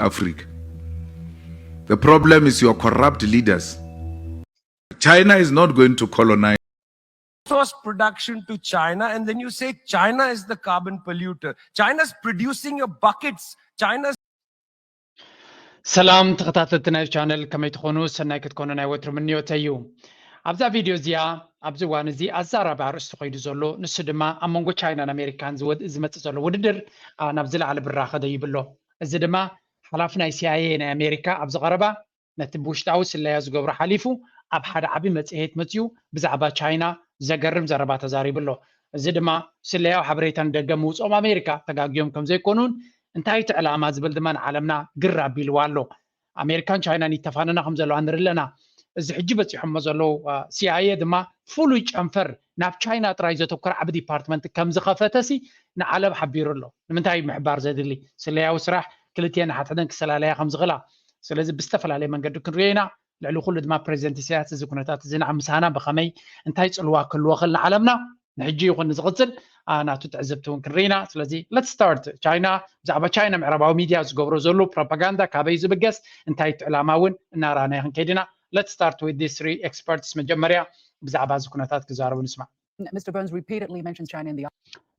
Africa. The problem is your corrupt leaders. China is not going to colonize. Outsource production to China, and then you say China is the carbon polluter. China's producing your buckets. China's ሰላም ተኸታተልቲ ናይ ቻነል፣ ከመይ ትኾኑ? ሰናይ ክትኮኑ ናይ ወትሩ ምንዮተይ እዩ። ኣብዛ ቪድዮ እዚኣ ኣብዚ እዋን እዚ ኣዛራቢ ኣርእስቲ ኮይኑ ዘሎ፣ ንሱ ድማ ኣብ መንጎ ቻይናን ኣሜሪካን ዝወድ- ዝመጽእ ዘሎ ውድድር፣ ኣ፣ ናብ ዝለዓለ ብራኸ ደይብሎ። እዚ ድማ ሓላፊ ናይ ሲኣይኤ ናይ ኣሜሪካ ኣብዚ ቀረባ ነቲ ብውሽጣዊ ስለያ ዝገብሮ ሓሊፉ ኣብ ሓደ ዓቢ መጽሔት መጽዩ ብዛዕባ ቻይና ዘገርም ዘረባ ተዛሪቡ ኣሎ። እዚ ድማ ስለያዊ ሓበሬታ ንደገ ምውፅኦም ኣሜሪካ ተጋግዮም ከም ዘይኮኑን እንታይ እቲ ዕላማ ዝብል ድማ ንዓለምና ግር ኣቢልዋ ኣሎ። ኣሜሪካን ቻይናን ይተፋነና ከም ዘለዋ ንርኢ ኣለና። እዚ ሕጂ በፂሖሞ ዘለዉ ሲኣይኤ ድማ ፍሉይ ጨንፈር ናብ ቻይና ጥራይ ዘተኮረ ዓቢ ዲፓርትመንት ከም ዝኸፈተሲ ንዓለም ሓቢሩ ኣሎ። ንምንታይ ምሕባር ዘድሊ? ስለያዊ ስራሕ ክልቲኤን ንሓድሕደን ክሰላለያ ከም ዝኽእላ። ስለዚ ብዝተፈላለየ መንገዲ ክንሪኦ ኢና። ልዕሊ ኩሉ ድማ ፕሬዚደንት ኢሳያስ እዚ ኩነታት እዚ ንዓብ ምሳና ብኸመይ እንታይ ፅልዋ ክህልዎ ክእል ንዓለምና ንሕጂ ይኹን ንዝቕፅል ናቱ ትዕዝብቲ እውን ክንርኢ ኢና። ስለዚ let's start። ቻይና ብዛዕባ ቻይና ምዕራባዊ ሚድያ ዝገብሮ ዘሎ ፕሮፓጋንዳ ካበይ ዝብገስ እንታይ እቲ ዕላማ እውን እናረኣናዮ ክንከይድ ኢና። Let's start with these three experts። መጀመርያ ብዛዕባ እዚ ኩነታት ክዛረቡ ንስማዕ። Mr. Burns repeatedly mentions China in the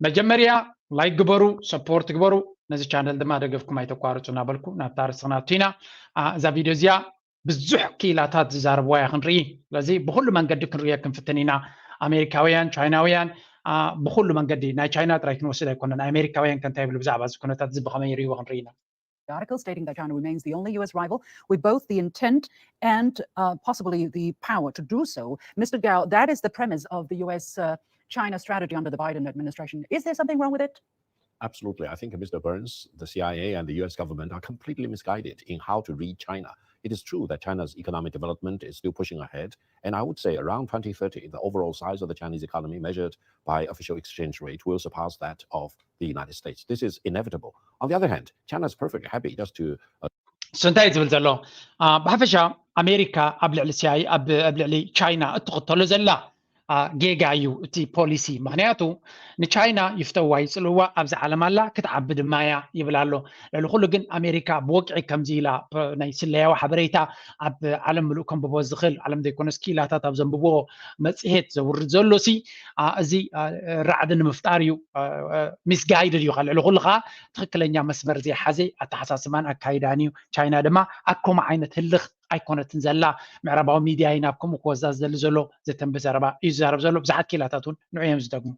መጀመርያ ላይክ ግበሩ፣ ሰፖርት ግበሩ፣ ነዚ ቻነል ድማ ደገፍኩም ኣይተቋርፁ እናበልኩ ናብታ ርእስና ኣቲና። እዛ ቪድዮ እዚኣ ብዙሕ ክኢላታት ዝዛረብዋ እያ ክንርኢ። ስለዚ ብኩሉ መንገዲ ክንርእዮ ክንፍትን ኢና። ኣሜሪካውያን፣ ቻይናውያን፣ ብኩሉ መንገዲ፣ ናይ ቻይና ጥራይ ክንወስድ ኣይኮነን፣ ኣሜሪካውያን ከ እንታይ ይብሉ ብዛዕባ እዚ ኩነታት እዚ ብኸመይ ይርእይዎ ክንርኢ ኢና። article stating that China remains the only U S rival with both the intent and uh, possibly the power to do so. Mister Gao, that is the premise of the U S uh, China strategy under the Biden administration. Is there something wrong with it? Absolutely. I think Mister Burns, the C I A, and the U S government are completely misguided in how to read China. It is true that China's economic development is still pushing ahead. And I would say around twenty thirty, the overall size of the Chinese economy measured by official exchange rate will surpass that of the United States. This is inevitable. On the other hand, China is perfectly happy just to uh, እሱ እንታይ እዩ ዝብል ዘሎ? ብሓፈሻ ኣሜሪካ ኣብ ልዕሊ ሲኣይ ኣብ ልዕሊ ቻይና እትኽተሎ ዘላ ጌጋ እዩ እቲ ፖሊሲ። ምክንያቱ ንቻይና ይፍተዋ ይፅልዋ ኣብዚ ዓለም ኣላ ክትዓቢ ድማ እያ ይብል ኣሎ። ልዕሊ ኩሉ ግን ኣሜሪካ ብወግዒ ከምዚ ኢላ ናይ ስለያዊ ሓበሬታ ኣብ ዓለም ምሉእ ከንብቦ ዝኽእል ዓለም ዘይኮነስ ክኢላታት ኣብ ዘንብብዎ መፅሄት ዘውርድ ዘሎ ሲ እዚ ራዕዲ ንምፍጣር እዩ። ሚስጋይድድ እዩ። ልዕሊ ኩሉ ከዓ ትኽክለኛ መስመር ዘይሓዘ ኣተሓሳስባን ኣካይዳን እዩ። ቻይና ድማ ኣብ ከምኡ ዓይነት ህልኽ ኣይኮነትን ዘላ። ምዕራባዊ ሚድያ እዩ ናብ ከምኡ ክወዛ ዝደሊ ዘሎ ዘተንቢ ዘረባ እዩ ዝዛረብ ዘሎ። ብዙሓት ክኢላታት እውን ንዑ እዮም ዝደግሙ።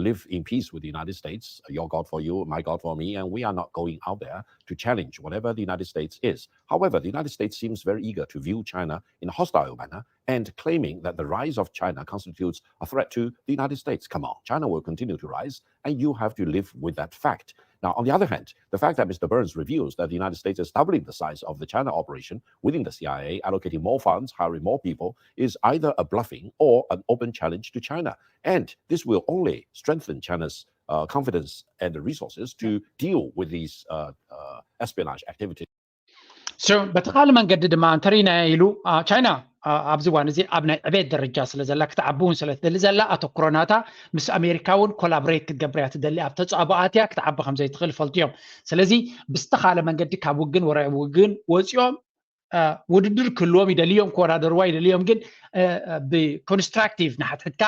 Live in peace with the United States, your God for you, my God for me, and we are not going out there to challenge whatever the United States is. However, the United States seems very eager to view China in a hostile manner and claiming that the rise of China constitutes a threat to the United States. Come on, China will continue to rise, and you have to live with that fact. Now, on the other hand, the fact that Mister Burns reveals that the United States is doubling the size of the China operation within the C I A, allocating more funds, hiring more people, is either a bluffing or an open challenge to China. And this will only strengthen China's uh, confidence and the resources to deal with these uh, uh, espionage activities. So በቲ ካልእ መንገዲ ድማ እንተሪእናዮ ኢሉ ቻይና ኣብዚ እዋን እዚ ኣብ ናይ ዕቤት ደረጃ ስለ ዘላ ክትዓቢ እውን ስለ ትደሊ ዘላ ኣተኩሮ ናታ ምስ ኣሜሪካ እውን ኮላብሬት ክትገብር እያ ትደሊ። ኣብ ተፃብኦኣት እያ ክትዓቢ ከም ዘይትኽእል ይፈልጡ እዮም። ስለዚ ብዝተኻለ መንገዲ ካብ ውግን ወረ ውግን ወፂኦም ውድድር ክህልዎም ይደልዮም ክወዳደርዋ ይደልዮም ግን ብኮንስትራክቲቭ ንሓትሕትካ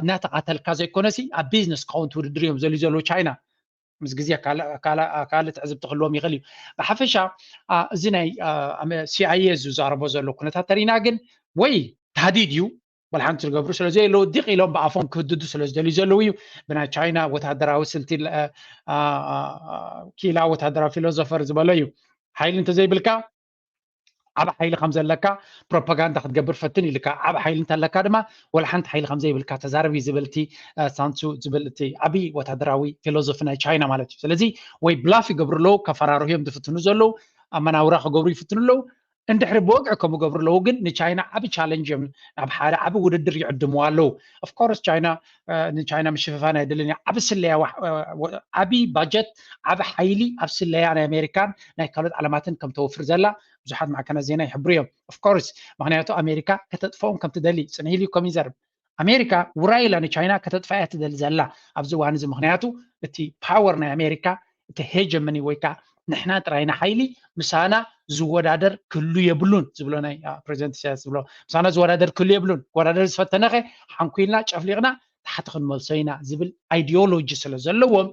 እናተቃተልካ ዘይኮነሲ ኣብ ቢዝነስ ክኸውን ውድድር እዮም ዘልዩ ዘለዉ ቻይና። ምስ ግዜ ካልእ ትዕዝብቲ ክህልዎም ይኽእል እዩ። ብሓፈሻ እዚ ናይ ሲኣይኤ ዝዛረቦ ዘሎ ኩነታት ተሪና ግን ወይ ታህዲድ እዩ ወላ ሓንቲ ዝገብሩ ስለ ዘየለዉ ዲቕ ኢሎም ብኣፎም ክህድዱ ስለ ዝደልዩ ዘለዉ እዩ። ብናይ ቻይና ወታደራዊ ስልቲ ኪላ ወታደራዊ ፊሎዞፈር ዝበሎ እዩ። ሓይሊ እንተዘይብልካ ዓብ ሓይሊ ከም ዘለካ ፕሮፓጋንዳ ክትገብር ፈትን ኢልካ ዓብ ሓይሊ እንተለካ ድማ ወላ ሓንቲ ሓይሊ ከም ዘይብልካ ተዛረብ እዩ ዝብል እቲ ሳንሱ ዝብል እቲ ዓብዪ ወታደራዊ ፊሎዞፊ ናይ ቻይና ማለት እዩ። ስለዚ ወይ ብላፍ ይገብሩ ኣለዉ ከፈራርሁ እዮም ዝፍትኑ ዘለዉ ኣመናውራ ክገብሩ ይፍትኑ ኣለዉ። እንድሕሪ ብወግዒ ከም ገብሩ ኣለዉ ግን ንቻይና ዓብ ቻለንጅ እዮም ናብ ሓደ ዓብ ውድድር ይዕድምዋ ኣለዉ። ኦፍኮርስ ቻይና ንቻይና ምሽፍፋን ኣይደልን ዓብ ስለያ ዓብ ባጀት ዓብ ሓይሊ ኣብ ስለያ ናይ ኣሜሪካን ናይ ካልኦት ዓለማትን ከም ተወፍር ዘላ ብዙሓት ማዕከናት ዜና ይሕብሩ እዮም። ኦፍኮርስ ምክንያቱ ኣሜሪካ ከተጥፈኦም ከም ትደሊ ጽንሂል እዩ ከም ይዘርብ ኣሜሪካ ውራይ ኢላ ንቻይና ከተጥፋ እያ ትደሊ ዘላ ኣብዚ እዋን እዚ ምክንያቱ እቲ ፓወር ናይ ኣሜሪካ እቲ ሄጀመኒ ወይ ከዓ ንሕና ጥራይና ሓይሊ ምሳና ዝወዳደር ክህሉ የብሉን ዝብሎ ናይ ፕሬዚደንት ኢሳያስ ዝብሎ ምሳና ዝወዳደር ክህሉ የብሉን። ክወዳደር ዝፈተነኸ ሓንኩልና ጨፍሊቕና ታሕቲ ክንመልሶ ኢና ዝብል ኣይዲዮሎጂ ስለ ዘለዎም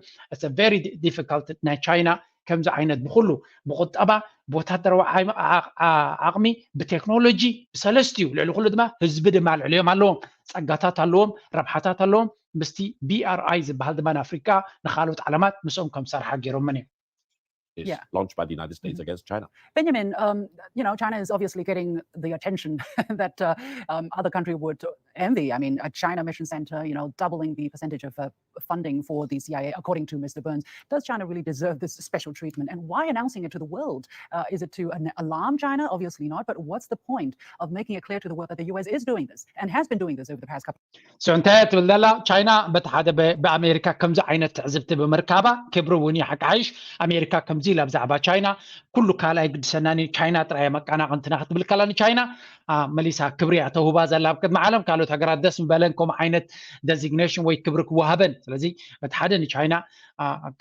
very difficult ናይ ቻይና ከምዚ ዓይነት ብኩሉ ብቁጠባ ብወታደራዊ ዓቕሚ ብቴክኖሎጂ ብሰለስቲዩ ልዕሊ ኩሉ ድማ ህዝቢ ድማ ልዕሊኦም ኣለዎም ጸጋታት ኣለዎም ረብሓታት ኣለዎም ምስቲ BRI ዝበሃል ድማ ንኣፍሪካ ንካልኦት ዓለማት ምስኦም ከም ዝሰርሓ ገይሮምን እዮም። is yeah. launched by the United States mm-hmm. against China. Benjamin, um, you know, China is obviously getting the attention that uh, um, other country would envy. I mean, a China mission center, you know, doubling the percentage of uh, funding for the C I A, according to Mister Burns. Does China really deserve this special treatment? And why announcing it to the world? Uh, is it to an- alarm China? Obviously not. But what's the point of making it clear to the world that the U S is doing this and has been doing this over the past couple? So እንታይ ትብል ዘላ ቻይና በቲ ሓደ ብኣሜሪካ ከምዚ ዓይነት ትዕዝብቲ ብምርካባ ክብሪ እውን እዩ ሓቂ ሓይሽ ኣሜሪካ ከምዚ ኢላ ብዛዕባ ቻይና ኩሉ ካልኣይ ግድሰናኒ ቻይና ጥራይ መቃናቕንትና ክትብል ከላ ንቻይና መሊሳ ክብሪ እያ ተውህባ ዘላ ኣብ ቅድሚ ዓለም ካልኦት ሃገራት ደስ ምበለን ከምኡ ዓይነት designation ወይ ክብሪ ክወሃበን ስለዚ በቲ ሓደ ንቻይና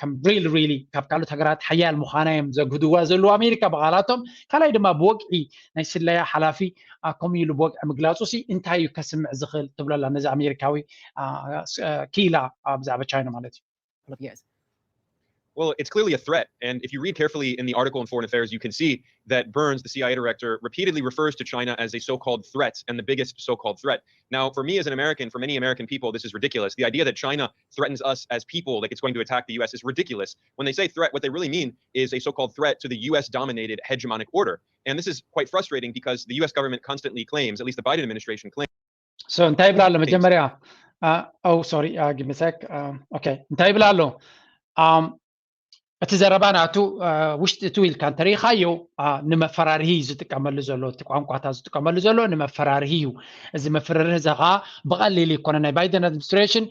ከም really really ካብ ካልኦት ሃገራት ሓያል ምዃና እዮም ዘግህድዋ ዘለዉ ኣሜሪካ ብቓላቶም ካልኣይ ድማ ብወግዒ ናይ ስለያ ሓላፊ ከምኡ ኢሉ ብወግዒ ምግላጹ ሲ እንታይ እዩ ከስምዕ ዝኽእል ትብለላ ነዚ ኣሜሪካዊ ክኢላ ብዛዕባ ቻይና ማለት እዩ Well, it's clearly a threat. And if you read carefully in the article in Foreign Affairs, you can see that Burns, the C I A director, repeatedly refers to China as a so called threat and the biggest so called threat. Now, for me as an American, for many American people, this is ridiculous. The idea that China threatens us as people, like it's going to attack the U S, is ridiculous. When they say threat, what they really mean is a so called threat to the U S dominated hegemonic order. And this is quite frustrating because the U S government constantly claims, at least the Biden administration claims, so እንታይ ይብላ ኣሎ መጀመርያ oh sorry give me a sec okay እንታይ ይብላ ኣሎ እቲ ዘረባ ናቱ ውሽጢ እቲ ኢልካ እንተሪኢኻዮ ንመፈራርሂ እዩ ዝጥቀመሉ ዘሎ እቲ ቋንቋታት ዝጥቀመሉ ዘሎ ንመፈራርሂ እዩ እዚ መፈራርሂ እዚ ከዓ ብቐሊል ይኮነ ናይ ባይደን ኣድሚኒስትሬሽን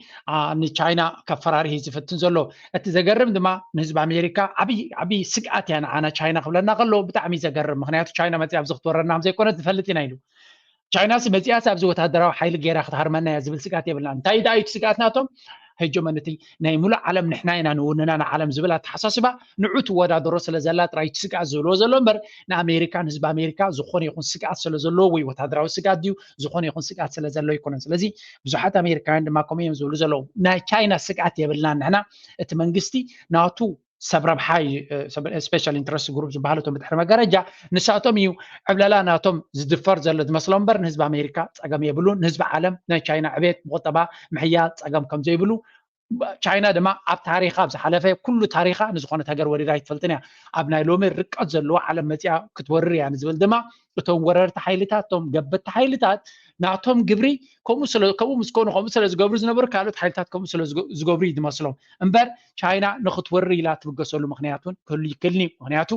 ንቻይና ከፈራርሂ ዝፍትን ዘሎ እቲ ዘገርም ድማ ንህዝቢ ኣሜሪካ ዓብይ ስግኣት እያ ንዓና ቻይና ክብለና ከሎ ብጣዕሚ ዘገርም ምክንያቱ ቻይና መፅያ ኣብዚ ክትወረና ከምዘይኮነት ንፈልጥ ኢና ኢሉ ቻይናሲ መፂኣሲ ኣብዚ ወታደራዊ ሓይሊ ገይራ ክትሃርመና እያ ዝብል ስግኣት የብልናን እንታይ ደኣ እዩ እቲ ስግኣት ናቶም ሄጀመን እቲ ናይ ሙሉእ ዓለም ንሕና ኢና ንውንና ንዓለም ዝብል ኣተሓሳስባ ንዑ ትወዳደሮ ስለ ዘላ ጥራይ እቲ ስግኣት ዝብልዎ ዘሎ እምበር ንኣሜሪካ ንህዝቢ ኣሜሪካ ዝኾነ ይኹን ስግኣት ስለ ዘለዎ ወይ ወታደራዊ ስግኣት ድዩ ዝኾነ ይኹን ስግኣት ስለ ዘሎ ኣይኮነን ስለዚ ብዙሓት ኣሜሪካውያን ድማ ከምኡ እዮም ዝብሉ ዘለዉ ናይ ቻይና ስግኣት የብልናን ንሕና እቲ መንግስቲ ናቱ ሰብ ረብሓ special interest group ዝበሃሉ እቶም ብድሕሪ መጋረጃ ንሳቶም እዩ ዕብለላ ናቶም ዝድፈር ዘሎ ዝመስሎ እምበር ንህዝቢ ኣሜሪካ ፀገም የብሉን ንህዝቢ ዓለም ናይ ቻይና ዕቤት ብቁጠባ ምሕያል ፀገም ከም ዘይብሉ ቻይና ድማ ኣብ ታሪኻ ኣብ ዝሓለፈ ኩሉ ታሪኻ ንዝኾነት ሃገር ወሪዳ ኣይትፈልጥን እያ ኣብ ናይ ሎሚ ርቀት ዘለዎ ዓለም መፅያ ክትወርር እያ ንዝብል ድማ እቶም ወረርቲ ሓይልታት እቶም ገበቲ ሓይልታት ናቶም ግብሪ ከምኡ ምስ ኮኑ ከምኡ ስለ ዝገብሩ ዝነበሩ ካልኦት ሓይልታት ከምኡ ስለ ዝገብሩ እዩ ዝመስሎም እምበር ቻይና ንክትወሪ ኢላ ትብገሰሉ ምክንያት እውን ክህሉ ይክልኒ ምክንያቱ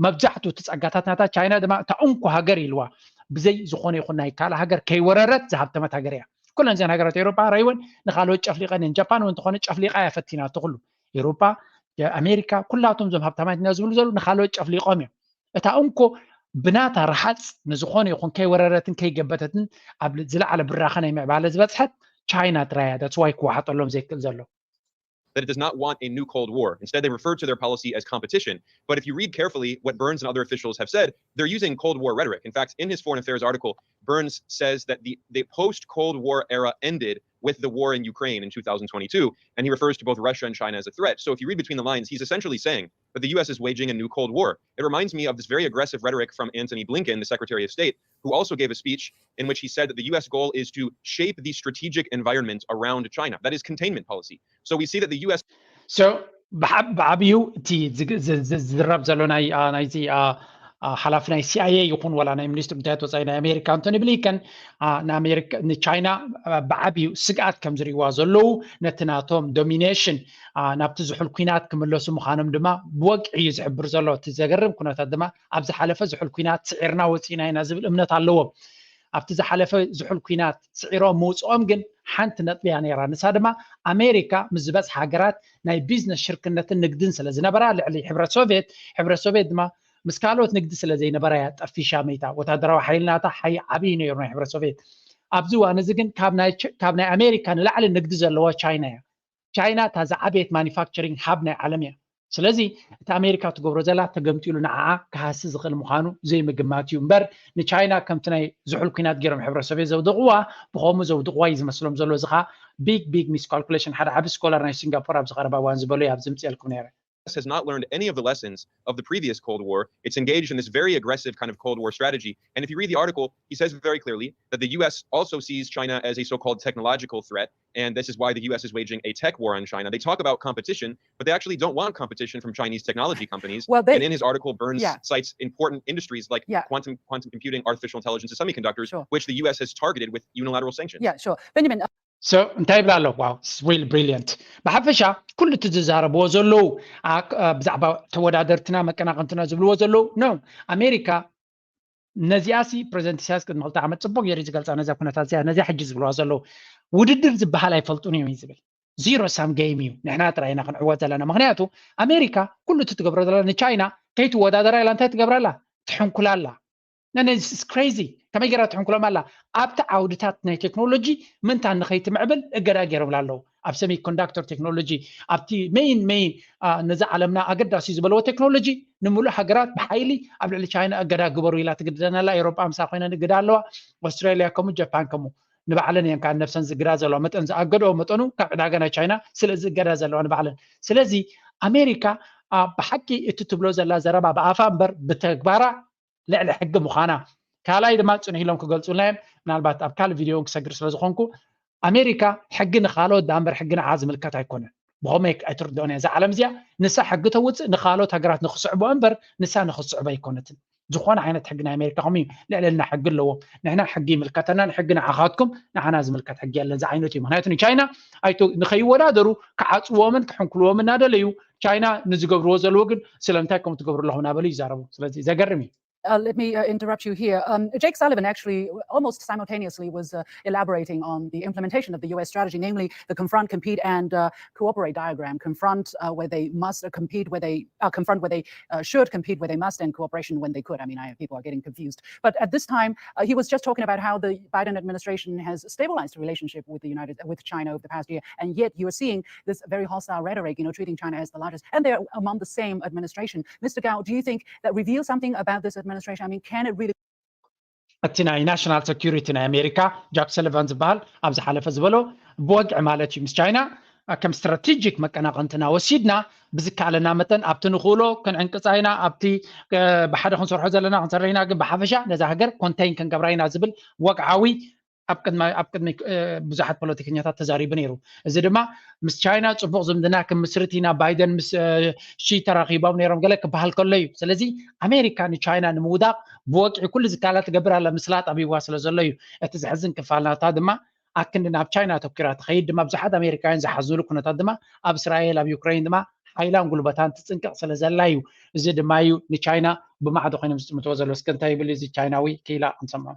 መብዛሕቱ እቲ ፀጋታት ናታ ቻይና ድማ እታ እንኮ ሃገር ኢልዋ ብዘይ ዝኾነ ይኹን ናይ ካልእ ሃገር ከይወረረት ዝሃብተመት ሃገር እያ ኩለን እዚን ሃገራት ኤሮፓ ረይወን ንካልኦት ጨፍሊቀን እየን ጃፓን እውን እንተኾነ ጨፍሊቃ እያ ፈቲና እቲ ኩሉ ኤሮፓ ኣሜሪካ ኩላቶም እዞም ሃብታማት ኢና ዝብሉ ዘለዉ ንካልኦት ጨፍሊቆም እዮም እታ እንኮ ብናታ ረሓፅ ንዝኾነ ይኹን ከይወረረትን ከይገበተትን ኣብ ዝለዓለ ብራኸ ናይ ምዕባለ ዝበፅሐት ቻይና ጥራያ that's why ክወሓጠሎም ዘይክእል ዘሎ that it does not want a new Cold War. Instead, they refer to their policy as competition. But if you read carefully what Burns and other officials have said, they're using Cold War rhetoric. In fact, in his Foreign Affairs article, Burns says that the, the post Cold War era ended with the war in Ukraine in two thousand twenty-two, and he refers to both Russia and China as a threat. So if you read between the lines, he's essentially saying that the U S is waging a new Cold War. It reminds me of this very aggressive rhetoric from Antony Blinken, the Secretary of State, who also gave a speech in which he said that the U S goal is to shape the strategic environment around China. That is containment policy. So we see that the U S So ብዓብዩ እቲ ዝዝረብ ዘሎ ናይ ናይዚ ሓላፊ ናይ ሲኣይኤ ይኹን ዋላ ናይ ሚኒስትር ጉዳያት ወፃኢ ናይ ኣሜሪካ ኣንቶኒ ብሊንከን ንቻይና ብዓብዩ ስግኣት ከም ዝርእዋ ዘለዉ ነቲ ናቶም ዶሚኔሽን ናብቲ ዝሑል ኩናት ክምለሱ ምዃኖም ድማ ብወግዒ እዩ ዝሕብር ዘሎ እቲ ዘገርም ኩነታት ድማ ኣብ ዝሓለፈ ዝሑል ኩናት ስዒርና ወፂእና ኢና ዝብል እምነት ኣለዎም ኣብቲ ዝሓለፈ ዝሑል ኩናት ስዒሮም ምውፅኦም ግን ሓንቲ ነጥቢ እያ ነይራ ንሳ ድማ ኣሜሪካ ምስ ዝበፅሓ ሃገራት ናይ ቢዝነስ ሽርክነትን ንግድን ስለ ዝነበራ ልዕሊ ሕብረት ሶቪየት ሕብረት ሶቪየት ድማ ምስ ካልኦት ንግዲ ስለ ዘይነበራ እያ ጠፊሻ መይታ ወታደራዊ ሓይሊ ናታ ሓይ ዓብዪ ነይሩ ናይ ሕብረት ሶቪየት ኣብዚ እዋን እዚ ግን ካብ ናይ ኣሜሪካ ንላዕሊ ንግዲ ዘለዋ ቻይና እያ ቻይና እታ ዝዓበየት ማኒፋክቸሪንግ ሃብ ናይ ዓለም እያ ስለዚ እቲ ኣሜሪካ ትገብሮ ዘላ ተገምጢሉ ንዓኣ ክሃሲ ዝኽእል ምዃኑ ዘይምግማት እዩ እምበር፣ ንቻይና ከምቲ ናይ ዝሑል ኩናት ገይሮም ሕብረተሰብ ዘውድቕዋ፣ ብኸምኡ ዘውድቕዋ እዩ ዝመስሎም ዘሎ። እዚ ኸዓ big big miscalculation፣ ሓደ ዓቢ ስኮላር ናይ ሲንጋፖር ኣብዚ ቀረባ እዋን ዝበሎ እዩ። ኣብዚ ምፅኤልኩም ነይረ። Has not learned any of the lessons of the previous Cold War. It's engaged in this very aggressive kind of Cold War strategy. And if you read the article, he says very clearly that the U S also sees China as a so-called technological threat. And this is why the U S is waging a tech war on China. They talk about competition, but they actually don't want competition from Chinese technology companies. Well, they- and in his article, Burns Yeah. cites important industries like Yeah. quantum quantum computing, artificial intelligence, and semiconductures, Sure. which the U S has targeted with unilateral sanctions. Yeah, sure. Benjamin, So እንታይ ይብላ ኣሎ? Wow, it's really brilliant። ብሓፈሻ ኩሉ እቲ ዝዛረብዎ ዘለዉ ብዛዕባ ተወዳደርትና መቀናቐንትና ዝብልዎ ዘለዉ፣ no፣ ኣሜሪካ ነዚኣሲ ፕረዚደንት ኢሳያስ ቅድሚ ክልተ ዓመት ጽቡቅ ገይሩ ዝገልጻ ነዛ ኩነታት እዚኣ፣ ነዚኣ ሕጂ ዝብልዋ ዘለዉ ውድድር ዝበሃል ኣይፈልጡን እዮም እዩ ዝብል። Zero sum game እዩ፣ ንሕና ጥራይ ኢና ክንዕወት ዘለና። ምክንያቱ ኣሜሪካ ኩሉ እቲ ትገብሮ ዘላ ንቻይና ከይትወዳደራ ኢላ እንታይ ትገብራ ኣላ? ትሕንኩላ ኣላ። It's crazy። ከመይ ገይራ ትሕንኩሎም ኣላ? ኣብቲ ዓውድታት ናይ ቴክኖሎጂ ምንታን ንኸይትምዕብል እገዳ ገይሮምላ ኣለዉ። ኣብ ሰሚኮንዳክተር ቴክኖሎጂ፣ ኣብቲ ሜይን ሜይን ነዚ ዓለምና ኣገዳሲ ዝበለዎ ቴክኖሎጂ ንምሉእ ሃገራት ብሓይሊ ኣብ ልዕሊ ቻይና እገዳ ግበሩ ኢላ ትግድደና ኣላ። ኤሮጳ ምሳ ኮይነን እግዳ ኣለዋ። ኣውስትራሊያ ከምኡ፣ ጃፓን ከምኡ። ንባዕለን እየን ከዓ ነብሰን ዝግዳ ዘለዋ መጠን ዝኣገድኦ መጠኑ ካብ ዕዳጋ ናይ ቻይና ስለ ዝእገዳ ዘለዋ ንባዕለን። ስለዚ ኣሜሪካ ብሓቂ እቲ ትብሎ ዘላ ዘረባ ብኣፋ እምበር ብተግባራ ልዕሊ ሕጊ ምዃና፣ ካልኣይ ድማ ጽንሕ ኢሎም ክገልጹልና እዮም። ምናልባት ኣብ ካልእ ቪድዮ እውን ክሰግር ስለ ዝኾንኩ፣ ኣሜሪካ ሕጊ ንኻልኦት ደኣ እምበር ሕጊ ንዓ ዝምልከት ኣይኮነን። ብኸመይ ኣይትርድኦን እያ እዛ ዓለም እዚኣ? ንሳ ሕጊ ተውጽእ ንኻልኦት ሃገራት ንኽስዕቦ እምበር ንሳ ንኽትስዕቦ ኣይኮነትን። ዝኾነ ዓይነት ሕጊ ናይ ኣሜሪካ ከምኡ እዩ። ልዕልና ሕጊ ኣለዎም። ንሕና ሕጊ ይምልከተና፣ ንሕጊ ንዓኻትኩም፣ ንዓና ዝምልከት ሕጊ የለን ዝዓይነቱ እዩ። ምክንያቱ ንቻይና ኣይቶ ንኸይወዳደሩ ክዓጽዎምን ክሕንኩልዎምን እናደለዩ፣ ቻይና ንዝገብርዎ ዘለዎ ግን ስለምንታይ ከምኡ ትገብሩ ኣለኹም እናበሉ ይዛረቡ። ስለዚ ዘገርም እዩ። Uh, let me uh, interrupt you here. Um, Jake Sullivan actually almost simultaneously was uh, elaborating on the implementation of the U S strategy, namely the confront, compete, and uh, cooperate diagram. Confront uh, where they must uh, compete, where they uh, confront where they uh, should compete, where they must, and cooperation when they could. I mean, I, people are getting confused. But at this time, uh, he was just talking about how the Biden administration has stabilized the relationship with the United with China over the past year, and yet you are seeing this very hostile rhetoric, you know, treating China as the largest, and they're among the same administration. Mister Gao, do you think that reveals something about this administration? I mean, can it really እቲ ናይ ናሽናል ሰኪሪቲ ናይ ኣሜሪካ ጃክ ሰሊቫን ዝበሃል ኣብ ዝሓለፈ ዝበሎ ብወግዒ ማለት እዩ ምስ ቻይና ከም ስትራቴጂክ መቀናቐንትና ወሲድና ብዝከኣለና መጠን ኣብቲ ንኽእሎ ክንዕንቅፃ ኢና፣ ኣብቲ ብሓደ ክንሰርሖ ዘለና ክንሰርሕ ኢና። ግን ብሓፈሻ ነዛ ሃገር ኮንቴን ክንገብራ ኢና ዝብል ወግዓዊ ኣብ ቅድሚ ኣብ ቅድሚ ብዙሓት ፖለቲከኛታት ተዛሪቡ ነይሩ። እዚ ድማ ምስ ቻይና ፅቡቕ ዝምድና ክምስርት ኢና፣ ባይደን ምስ ሺ ተራኺቦም ነይሮም ገለ ክበሃል ከሎ እዩ። ስለዚ ኣሜሪካ ንቻይና ንምውዳቕ ብወግዒ ኩሉ ዝከኣላ ትገብር ኣላ፣ ምስላጥ ኣብይዋ ስለ ዘሎ እዩ። እቲ ዘሕዝን ክፋል ናታ ድማ ኣክንዲ ናብ ቻይና ኣተኪራ ትኸይድ ድማ ብዙሓት ኣሜሪካውያን ዝሓዝንሉ ኩነታት ድማ ኣብ እስራኤል ኣብ ዩክሬን ድማ ሓይላን ጉልበታን ትፅንቀቕ ስለ ዘላ እዩ። እዚ ድማ እዩ ንቻይና ብማዕዶ ኮይኖም ዝጥምትዎ ዘለዉ። እስከ እንታይ ይብል እዚ ቻይናዊ ክኢላ ክንሰምዖ።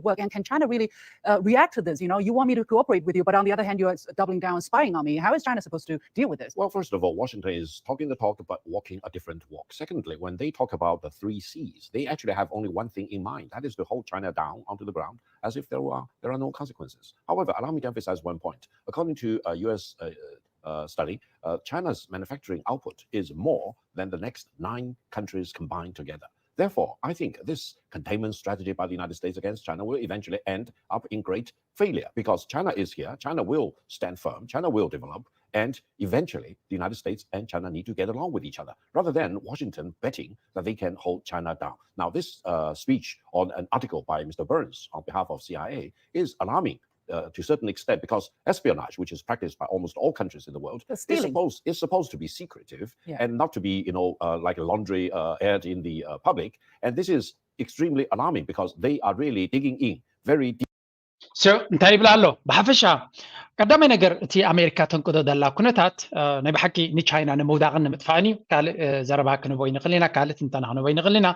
Work and can China really uh, react to this? You know, you want me to cooperate with you, but on the other hand, you're doubling down and spying on me. How is China supposed to deal with this? Well, first of all, Washington is talking the talk but walking a different walk. Secondly, when they talk about the three C's, they actually have only one thing in mind. That is to hold China down onto the ground as if there are there are no consequences. However, allow me to emphasize one point. According to a U S uh, uh, study, uh, China's manufacturing output is more than the next nine countries combined together. Therefore, I think this containment strategy by the United States against China will eventually end up in great failure because China is here, China will stand firm, China will develop, and eventually the United States and China need to get along with each other rather than Washington betting that they can hold China down. Now, this uh, speech on an article by Mister Burns on behalf of C I A is alarming uh, to a certain extent because espionage, which is practiced by almost all countries in the world, is supposed is supposed to be secretive yeah. and not to be, you know, uh, like a laundry uh, aired in the uh, public. And this is extremely alarming because they are really digging in very deep. So እንታይ ይብላ ኣሎ? ብሓፈሻ ቀዳማይ ነገር እቲ ኣሜሪካ ተንቅዶ ዘላ ኩነታት ናይ ብሓቂ ንቻይና ንምውዳቕን ንምጥፋእን እዩ። ካልእ ዘረባ ክንቦ ይንኽእል ኢና፣ ካልእ ትንተና ክንቦ ይንኽእል ኢና።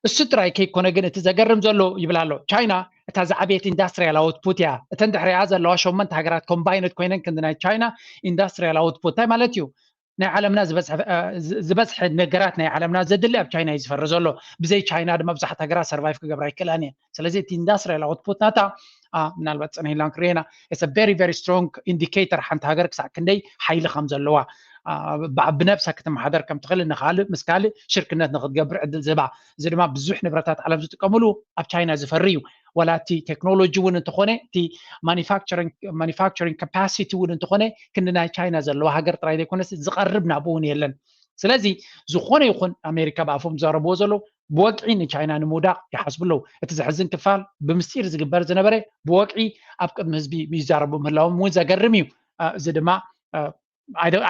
እሱ ጥራይ ከይኮነ ግን እቲ ዘገርም ዘሎ ይብል ኣሎ፣ ቻይና እታ ዝዓበየት ኢንዳስትሪያል ኣውትፑት እያ። እተን ድሕሪኣ ዘለዋ ሸመንተ ሃገራት ኮምባይንድ ኮይነን ክንዲ ናይ ቻይና ኢንዳስትሪያል ኣውትፑት እንታይ ማለት እዩ? ናይ ዓለምና ዝበዝሐ ነገራት ናይ ዓለምና ዘድሊ ኣብ ቻይና እዩ ዝፈሪ ዘሎ። ብዘይ ቻይና ድማ ብዙሓት ሃገራት ሰርቫይቭ ክገብራ ኣይክእላን እየን። ስለዚ እቲ ኢንዳስትሪያል ኣውትፑት ናታ ምናልባት ፅንሕ ኢልና ክንሪኤና it's a very very strong indicator ሓንቲ ሃገር ክሳዕ ክንደይ ሓይሊ ከም ዘለዋ። ብነብሳ ክትመሓደር ከም ትኽእል ንካልእ ምስ ካልእ ሽርክነት ንክትገብር ዕድል ዝህባ። እዚ ድማ ብዙሕ ንብረታት ዓለም ዝጥቀምሉ ኣብ ቻይና ዝፈሪ እዩ። ወላ እቲ ቴክኖሎጂ እውን እንተኾነ እቲ ማኒፋክቸሪንግ ካፓሲቲ እውን እንተኾነ ክንዲ ናይ ቻይና ዘለዋ ሃገር ጥራይ ዘይኮነስ ዝቐርብ ናብኡ እውን የለን። ስለዚ ዝኾነ ይኹን ኣሜሪካ ብኣፎም ዝዛረብዎ ዘለዉ ብወግዒ ንቻይና ንምውዳቕ ይሓስቡ ኣለዉ። እቲ ዘሕዝን ክፋል ብምስጢር ዝግበር ዝነበረ ብወግዒ ኣብ ቅድሚ ህዝቢ ይዛረቡ ምህላዎም እውን ዘገርም እዩ። እዚ ድማ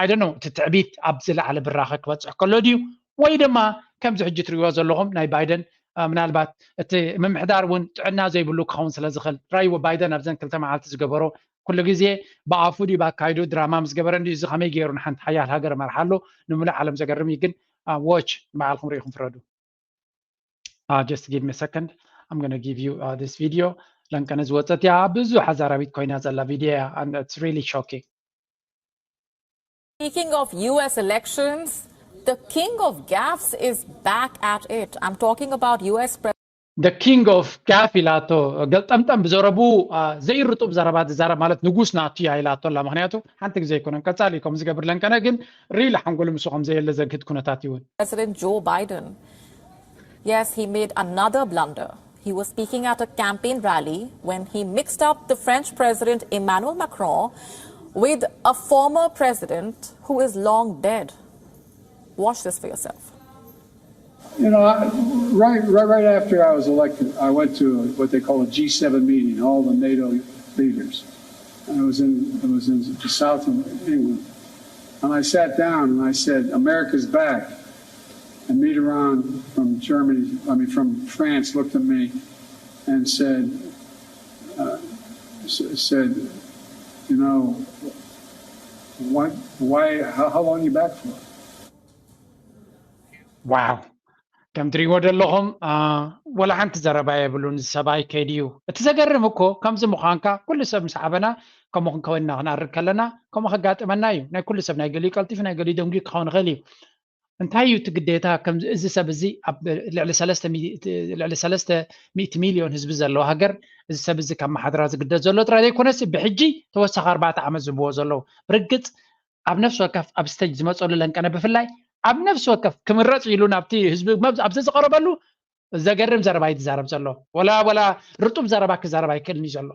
ኣይደኖ እቲ ትዕቢት ኣብ ዝለዓለ ብራኸ ክበፅሕ ከሎ ድዩ ወይ ድማ ከምዚ ሕጂ ትሪእዎ ዘለኹም ናይ ባይደን ምናልባት እቲ ምምሕዳር እውን ጥዕና ዘይብሉ ክኸውን ስለ ዝኽእል ራይዎ ባይደን ኣብዘን ክልተ መዓልቲ ዝገበሮ ኩሉ ግዜ ብኣፉ ድዩ ብኣካይዱ ድራማ ምስ ገበረ እንዲ እዚ ከመይ ገይሩ ንሓንቲ ሓያል ሃገር መርሓ ኣሎ ንምሉእ ዓለም ዘገርም እዩ። ግን ዎች ንባዕልኩም ርኢኹም ፍረዱ። Just give me a second. I'm going to give you this video. ለንቀነ ዝወፀት እያ ብዙሕ ኣዛራቢት ኮይና ዘላ ቪድዮ እያ። It's really shocking. Speaking of U S elections, the king of gaffes is back at it. I'm talking about U S President The king of gaff ኢላቶ ገልጠምጠም ብዘረቡ ዘይርጡብ ዘረባ ዝዛረብ ማለት ንጉስ ናቱ እያ ኢላቶ ኣላ። ምክንያቱ ሓንቲ ግዜ ኣይኮነን ቀጻሊ ከም ዝገብር ለንቀነ ግን ሪል ሓንጎሉ ምስ ከም ዘየለ ዘግህድ ኩነታት ይውን President Joe Biden. Yes, he made another blunder. He was speaking at a campaign rally when he mixed up the French President Emmanuel Macron with a former president who is long dead. Watch this for yourself. You know, I, right, right, right after I was elected, I went to what they call a G seven meeting, all the NATO leaders. And it was in, it was in the south of England. And I sat down and I said, "America's back." And Mitterrand from Germany, I mean, from France looked at me and said, uh, said, "You know, why, why, how, how long you back for?" Wow. ከም ትሪእዎ ዘለኹም ወላ ሓንቲ ዘረባ የብሉን። እዚ ሰብኣይ ከይዲ እዩ። እቲ ዘገርም እኮ ከምዚ ምዃንካ ኩሉ ሰብ ምስ ዓበና ከምኡ ክንከውን ኢና ክንኣርግ ከለና ከምኡ ከጋጥመና እዩ። ናይ ኩሉ ሰብ ናይ ገሊኡ ቀልጢፉ ናይ ገሊኡ ደንጉዩ ክኸውን ይኽእል እዩ። እንታይ እዩ እቲ ግዴታ? እዚ ሰብ እዚ ኣብ ልዕሊ ሰለስተ ሚእቲ ሚልዮን ህዝቢ ዘለዎ ሃገር እዚ ሰብ እዚ ካብ መሓድራ ዝግደድ ዘሎ ጥራይ ዘይኮነስ ብሕጂ ተወሳኺ ኣርባዕተ ዓመት ዝህብዎ ዘለዉ ብርግፅ ኣብ ነፍሲ ወከፍ ኣብ ስተጅ ዝመፀሉ ለንቀነ ብፍላይ ኣብ ነፍሲ ወከፍ ክምረፅ ኢሉ ናብቲ ህዝቢ ኣብዚ ዝቀረበሉ ዘገርም ዘረባ እዩ ዝዛረብ ዘሎ። ወላ ወላ ርጡብ ዘረባ ክዛረብ ኣይክእልን እዩ ዘሎ።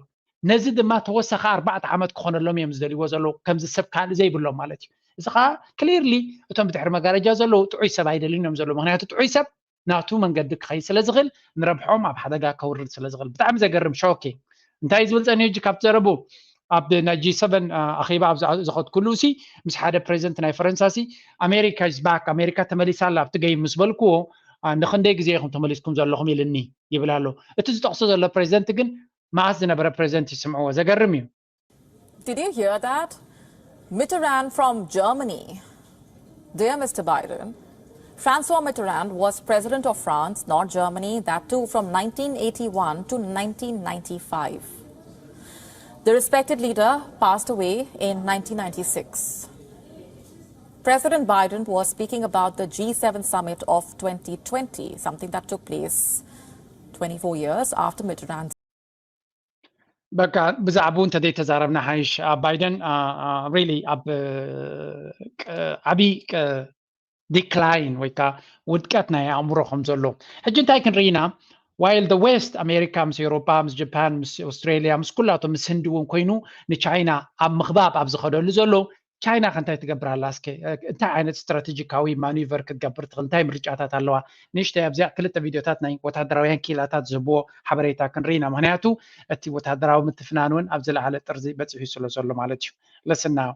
ነዚ ድማ ተወሳኺ ኣርባዕተ ዓመት ክኾነሎም እዮም ዝደልይዎ ዘለዉ ከምዚ ሰብ ካልእ ዘይብሎም ማለት እዩ። እዚ ከዓ ክሊርሊ እቶም ብድሕሪ መጋረጃ ዘለዉ ጥዑይ ሰብ ኣይደልዩን እዮም ዘለዉ። ምክንያቱ ጥዑይ ሰብ ናቱ መንገዲ ክኸይድ ስለ ዝኽእል ንረብሖም ኣብ ሓደጋ ከውርድ ስለ ዝኽእል ብጣዕሚ ዘገርም ሾኪ። እንታይ ዝብል ፀኒሑ እጂ ካብቲ ዘረቡ ኣብ ናይ ጂ ሰቨን ኣኼባ ኣብ ዝኸድኩሉ ሲ ምስ ሓደ ፕሬዚደንት ናይ ፈረንሳ ሲ ኣሜሪካ is back ኣሜሪካ ተመሊሳ ኣላ ኣብቲ ገይም ምስ በልክዎ ንክንደይ ግዜ ኢኹም ተመሊስኩም ዘለኹም ኢልኒ ይብል ኣሎ። እቲ ዝጠቕሶ ዘሎ ፕሬዚደንት ግን መኣስ ዝነበረ ፕሬዚደንት ይስምዕዎ ዘገርም እዩ። Did you hear that? Mitterrand from Germany. Dear Mister Biden, Francois Mitterrand was president of France, not Germany, that too from nineteen eighty-one to nineteen ninety-five. The respected leader passed away in nineteen ninety-six. President Biden was speaking about the G seven summit of twenty twenty, something that took place twenty-four years after Mitterrand's በቃ ብዛዕባኡ እንተዘይተዛረብና ሓይሽ። ባይደን ሪሊ ኣብ ዓብዪ ዲክላይን ወይ ከዓ ውድቀት ናይ ኣእምሮ ከም ዘሎ ሕጂ እንታይ ክንርኢ ኢና? While the West ኣሜሪካ ምስ ኤውሮጳ ምስ ጃፓን ምስ ኣውስትራሊያ ምስ ኩላቶም ምስ ህንዲ እውን ኮይኑ ንቻይና ኣብ ምኽባብ ኣብ ዝኸደሉ ዘሎ ቻይና ከ እንታይ ትገብር ኣላ? እስከ እንታይ ዓይነት ስትራቴጂካዊ ማኒቨር ክትገብር ትኽእል? እንታይ ምርጫታት ኣለዋ? ንእሽተይ ኣብዚኣ ክልተ ቪድዮታት ናይ ወታደራውያን ኪላታት ዝህብዎ ሓበሬታ ክንርኢ ኢና። ምክንያቱ እቲ ወታደራዊ ምትፍናን እውን ኣብ ዝለዓለ ጥርዚ በፂሑ ስለ ዘሎ ማለት እዩ። Listen now.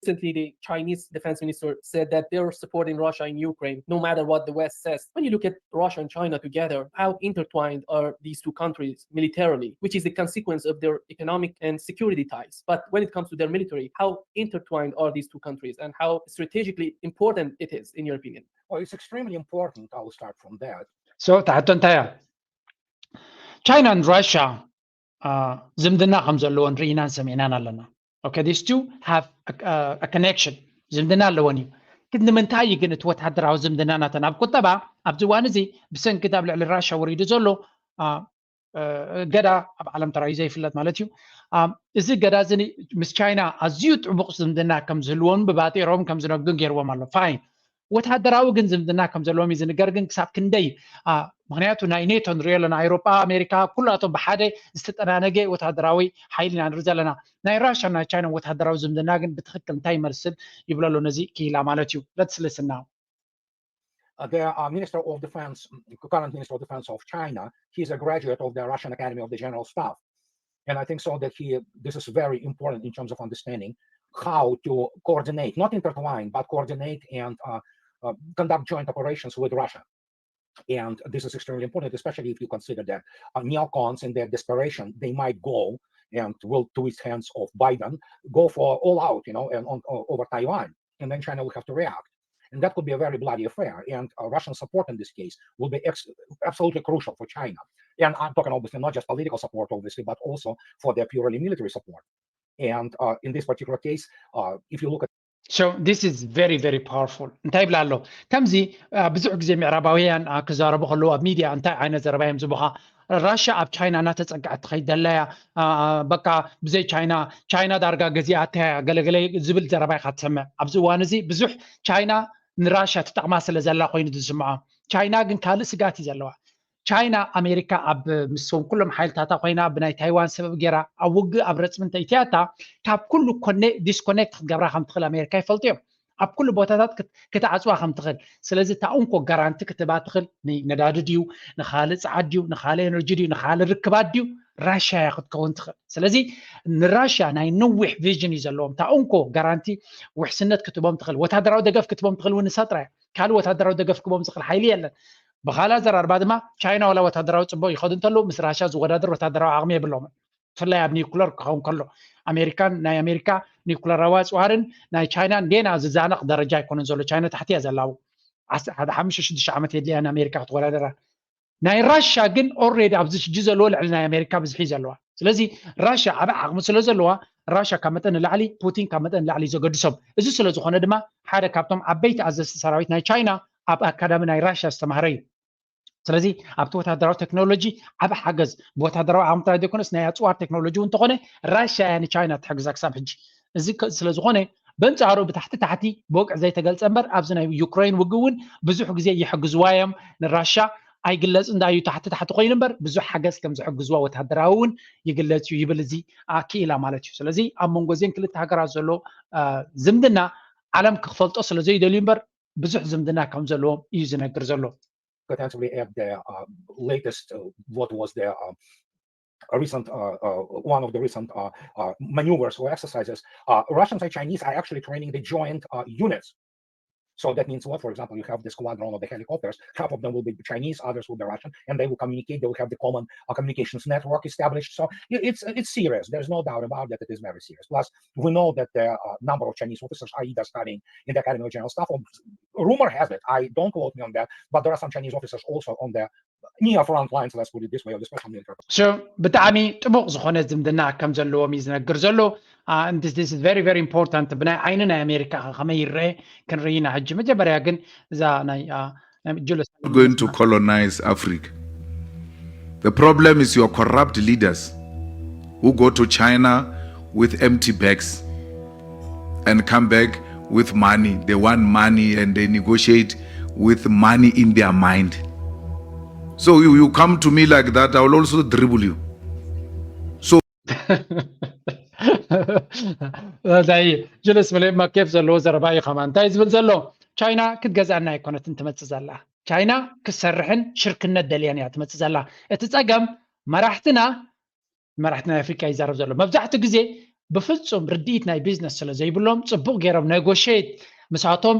Recently, the Chinese defense minister said that they're supporting Russia in Ukraine, no matter what the West says. When you look at Russia and China together, how intertwined are these two countries militarily, which is the consequence of their economic and security ties. But when it comes to their military, how intertwined are these two countries and how strategically important it is, in your opinion? Well, it's extremely important. I'll start from that. So, ትሕቶ እንታይ እያ? China and Russia ዝምድና ከም ዘለዎን ርኢናን ሰሚዕናን ኣለና። Okay, these two have a connection. ዝምድና ኣለዎን እዩ። ግን ንምንታይ እዩ ግን እቲ ወታደራዊ ዝምድና ናተን ኣብ ቁጠባ ኣብዚ እዋን እዚ ብሰንኪ ኣብ ልዕሊ ራሻ ወሪዱ ዘሎ እገዳ ኣብ ዓለም ተራእዩ ዘይፍለጥ ማለት እዩ። እዚ እገዳ እዚ ምስ ቻይና ኣዝዩ ጥቡቕ ዝምድና ከም ዝህልዎን ብባጤሮም ከም ዝነግዱን ገይርዎም ኣሎ። ፋይን። ወታደራዊ ግን ዝምድና ከም ዘለዎም እዩ ዝንገር። ግን ክሳብ ክንደይ? ምክንያቱ ናይ ኔቶ ንሪኦ ኣለና፣ ኣውሮጳ፣ ኣሜሪካ፣ ኩላቶም ብሓደ ዝተጠናነገ ወታደራዊ ሓይሊ ኢና ንርኢ ዘለና። ናይ ራሽያ ናይ ቻይና ወታደራዊ ዝምድና ግን ብትክክል እንታይ ይመስል ይብለሉ ነዚ ክኢላ ማለት እዩ። ለትስልስና uh, the uh, Minister of Defense, current Minister of Defense of China, he's a graduate of the Russian Academy of the General Staff. And I think so that he, this is very important in terms of understanding how to coordinate, not intertwine, but coordinate and uh, uh, conduct joint operations with Russia. And this is extremely important, especially if you consider that uh, neocons in their desperation, they might go and will, to his hands of Biden, go for all out, you know, and on, over Taiwan. And then China will have to react. And that could be a very bloody affair. And uh, Russian support in this case will be ex- absolutely crucial for China. And I'm talking obviously not just political support, obviously, but also for their purely military support. And uh, in this particular case, uh, if you look at So this is very, very powerful. እንታይ ይብላ ኣሎ? ከምዚ ብዙሕ ግዜ ምዕራባውያን ክዛረቡ ከለዉ ኣብ ሚድያ እንታይ ዓይነት ዘረባ እዮም ዝቡኻ? ራሽያ ኣብ ቻይና እናተፀግዐት ትኸይድ ዘላያ፣ በቃ ብዘይ ቻይና፣ ቻይና ዳርጋ ገዚኣተያ ገለገለ ዝብል ዘረባ ኢኻ ትሰምዕ። ኣብዚ እዋን እዚ ብዙሕ ቻይና ንራሽያ ትጠቕማ ስለ ዘላ ኮይኑ ዝስምዖ። ቻይና ግን ካልእ ስጋት እዩ ዘለዋ። ቻይና ኣሜሪካ ኣብ ምስዎም ኩሎም ሓይልታታ ኮይና ብናይ ታይዋን ሰበብ ገይራ ኣብ ውግእ ኣብ ረፅሚ እንተይትያታ ካብ ኩሉ ኮነ ዲስኮኔክት ክትገብራ ከም ትኽእል ኣሜሪካ ይፈልጡ እዮም። ኣብ ኩሉ ቦታታት ክትዓፅዋ ከም ትኽእል። ስለዚ እታ እንኮ ጋራንቲ ክትባ ትኽእል ንነዳዲ ድዩ፣ ንካልእ ፀዓት ድዩ፣ ንካልእ ኤነርጂ ድዩ፣ ንካልእ ርክባት ድዩ፣ ራሽያ እያ ክትከውን ትኽእል። ስለዚ ንራሽያ ናይ ነዊሕ ቪዥን እዩ ዘለዎም። እታ እንኮ ጋራንቲ ውሕስነት ክትቦም ትኽእል፣ ወታደራዊ ደገፍ ክትቦም ትኽእል እውን ንሳ ጥራይ። ካልእ ወታደራዊ ደገፍ ክቦም ዝኽእል ሓይሊ የለን። ብኻልእ ኣዘራርባ ድማ ቻይና ዋላ ወታደራዊ ፅቡቕ ይኸዱ እንተለዉ ምስ ራሽያ ዝወዳደር ወታደራዊ ዓቕሚ የብሎምን። ብፍላይ ኣብ ኒውክለር ክኸውን ከሎ ኣሜሪካን ናይ ኣሜሪካ ኒውክለራዊ ኣፅዋርን ናይ ቻይናን ጌና ዝዛነቕ ደረጃ ኣይኮነን ዘሎ። ቻይና ታሕቲ እያ ዘላ። ሓደ ሓሙሽተ ሽዱሽተ ዓመት የድልያ ንኣሜሪካ ክትወዳደራ። ናይ ራሽያ ግን ኦልሬዲ ኣብዚ ሕጂ ዘለዎ ልዕሊ ናይ ኣሜሪካ ብዝሒ እዩ ዘለዋ። ስለዚ ራሽያ ዓቢ ዓቕሚ ስለ ዘለዋ ራሽያ ካብ መጠን ንላዕሊ ፑቲን ካብ መጠን ንላዕሊ እዩ ዘገድሶም። እዚ ስለ ዝኾነ ድማ ሓደ ካብቶም ዓበይቲ ኣዘዝቲ ሰራዊት ናይ ቻይና ኣብ ኣካዳሚ ናይ ራሽያ ዝተማህረ እዩ። ስለዚ ኣብቲ ወታደራዊ ቴክኖሎጂ ዓቢ ሓገዝ ብወታደራዊ ዓቕሚ ጥራይ ዘይኮነስ ናይ ኣፅዋር ቴክኖሎጂ እውን እንተኾነ ራሽያ እያ ንቻይና ትሕግዛ ክሳብ ሕጂ። እዚ ስለ ዝኾነ በንጻሩ ብታሕቲ ታሕቲ ብወግዒ ዘይተገልጸ እምበር ኣብዚ ናይ ዩክሬን ውግእ እውን ብዙሕ ግዜ ይሕግዝዋ እዮም ንራሻ። ኣይግለጽ እንዳዩ ታሕቲ ታሕቲ ኮይኑ እምበር ብዙሕ ሓገዝ ከም ዝሕግዝዋ ወታደራዊ እውን ይግለጽ እዩ ይብል እዚ ክኢላ ማለት እዩ። ስለዚ ኣብ መንጎ እዚን ክልተ ሃገራት ዘሎ ዝምድና ዓለም ክፈልጦ ስለ ዘይደልዩ እምበር ብዙሕ ዝምድና ከም ዘለዎም እዩ ዝነግር ዘሎ። Potentially at the uh, latest uh, what was the uh, a recent uh, uh, one of the recent uh, uh, maneuvers or exercises, uh, Russians and Chinese are actually training the joint uh, units. So that means what? For example, you have the squadron of the helicopters. Half of them will be Chinese, others will be Russian, and they will communicate. They will have the common uh, communications network established. So it's it's serious. There's no doubt about that. It is very serious. Plus, we know that the uh, number of Chinese officers are either studying in the Academy of General Staff or rumor has it, I don't quote me on that, but there are some Chinese officers also on the near front lines, let's put it this way, of the special military. So ብጣዕሚ ጥቡቕ ዝኾነ ዝምድና ከም ዘለዎም እዩ ዝነግር ዘሎ። Uh, and this, this is very, very important. ብናይ ዓይኒ ናይ ኣሜሪካ ከመይ ይረአ ክንርኢ ኢና። ሕጂ መጀመርያ ግን እዛ ናይ ጁለስ going to colonize Africa. The problem is your corrupt leaders who go to China with empty bags and come back with money. They want money and they negotiate with money in their mind. So you, you come to me like that, I will also dribble you. So ታይ ጅልስ ብለማ ኬፍ ዘለዎ ዘረባ እዩ። ከማ እንታይ ዝብል ዘሎ ቻይና ክትገዝኣና ኣይኮነትን ትመፅእ ዘላ። ቻይና ክትሰርሕን ሽርክነት ደልያን እያ ትመፅእ ዘላ። እቲ ፀገም መራሕትና መራሕቲ ናይ ኣፍሪካ ይዛረብ ዘሎ መብዛሕትኡ ግዜ ብፍፁም ርድኢት ናይ ቢዝነስ ስለ ዘይብሎም ፅቡቕ ገይሮም ኔጎሽት ምሳቶም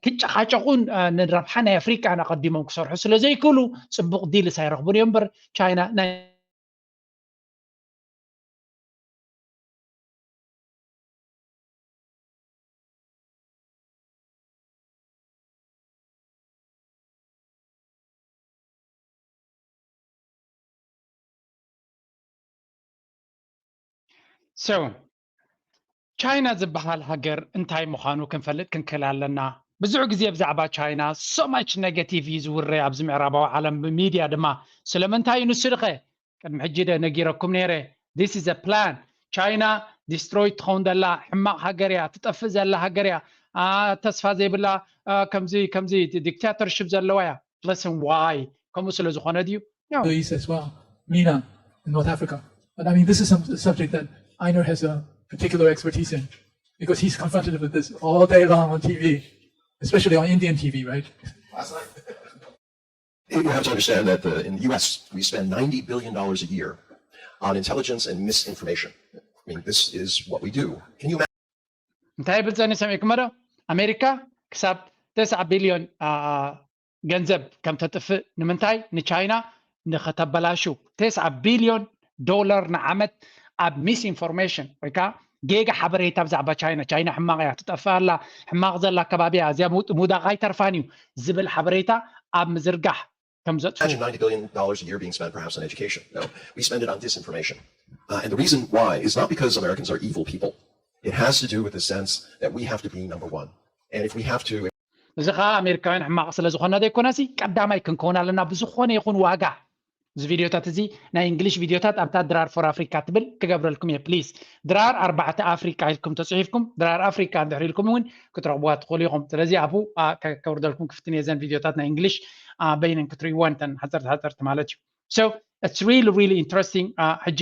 ክጨቃጨቁን ንረብሓ ናይ ኣፍሪቃን ኣቀዲሞም ክሰርሑ ስለ ዘይክእሉ ፅቡቅ ዲልስ ኣይረኽቡን እዮም እምበር ቻይና ናይ So ቻይና ዝበሃል ሃገር እንታይ ምዃኑ ክንፈልጥ ክንክእል ኣለና። ብዙሕ ግዜ ብዛዕባ ቻይና so much negative እዩ ዝውረ ኣብዚ ምዕራባዊ ዓለም ብሚድያ ድማ። ስለምንታይ እዩ ንሱ ድኸ ቅድሚ ሕጂ ደ ነጊረኩም ነይረ። This is a plan. ቻይና ዲስትሮይ ትኸውን ዘላ ሕማቕ ሃገር እያ፣ ትጠፍእ ዘላ ሃገር እያ። ተስፋ ዘይብላ ከምዚ ከምዚ ዲክታተርሽፕ ዘለዋ እያ። Listen, why? ከምኡ ስለ ዝኾነ ድዩ? Middle East as well, MENA, in North Africa. But I mean, this is some subject that Einar has a particular expertise in because he's confronted with this all day long on T V, especially on Indian T V, right? You have to understand that the, in the U S, we spend ninety billion dollars a year on intelligence and misinformation. I mean, this is what we do. Can you imagine? እንታይ ይብል ጸኒ ሰሚዕኩሞ ዶ? ኣሜሪካ ክሳብ ተስዓ ቢልዮን ገንዘብ ከም ተጥፍእ ንምንታይ? ንቻይና ንኸተበላሹ። ተስዓ ቢልዮን ዶላር ንዓመት ኣብ ሚስኢንፎርሜሽን ወይ ከዓ ጌጋ ሓበሬታ ብዛዕባ ቻይና። ቻይና ሕማቕ እያ፣ ትጠፍእ ኣላ፣ ሕማቕ ዘላ ከባቢ እያ፣ እዚኣ ምውዳቕ ኣይተርፋን እዩ ዝብል ሓበሬታ ኣብ ምዝርጋሕ ከም ዘጥፍኡ። Imagine ninety billion dollars a year being spent perhaps on education. No, we spend it on disinformation. Uh, and the reason why is not because Americans are evil people. It has to do with the sense that we have to be number one. And if we have to, እዚ ከዓ ኣሜሪካውያን ሕማቕ ስለ ዝኾና ዘይኮነሲ ቀዳማይ ክንከውን ኣለና ብዝኾነ ይኹን ዋጋ። እዚ ቪድዮታት እዚ ናይ እንግሊሽ ቪድዮታት ኣብታ ድራር ፎር ኣፍሪካ ትብል ክገብረልኩም እየ ፕሊስ። ድራር ኣርባዕተ ኣፍሪካ ኢልኩም ተፅሒፍኩም ድራር ኣፍሪካ እንድሕር ኢልኩም እውን ክትረኽብዋ ትኽእሉ ኢኹም። ስለዚ ኣብኡ ከውርደልኩም ክፍትን እየ እዘን ቪድዮታት ናይ እንግሊሽ በይነን ክትርእይወን እተን ሓፀርቲ ሓፀርቲ ማለት እዩ። So it's really really interesting. ሕጂ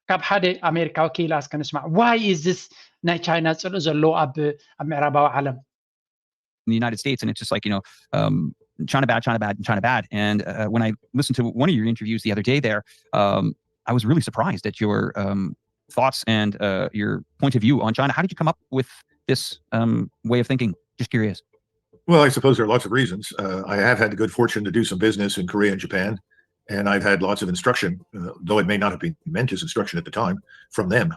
ካብ ሓደ ኣሜሪካዊ ክኢላ እስከ ንስማዕ። Why is this ናይ ቻይና ፅልኢ ዘለዎ ኣብ ኣብ ምዕራባዊ ዓለም? In the United States, and it's just like, you know, um, China bad, China bad, China bad. And uh, when I listened to one of your interviews the other day there, um, I was really surprised at your um, thoughts and uh, your point of view on China. How did you come up with this um, way of thinking? Just curious. Well, I suppose there are lots of reasons. Uh, I have had the good fortune to do some business in Korea and Japan, and I've had lots of instruction, uh, though it may not have been meant as instruction at the time, from them,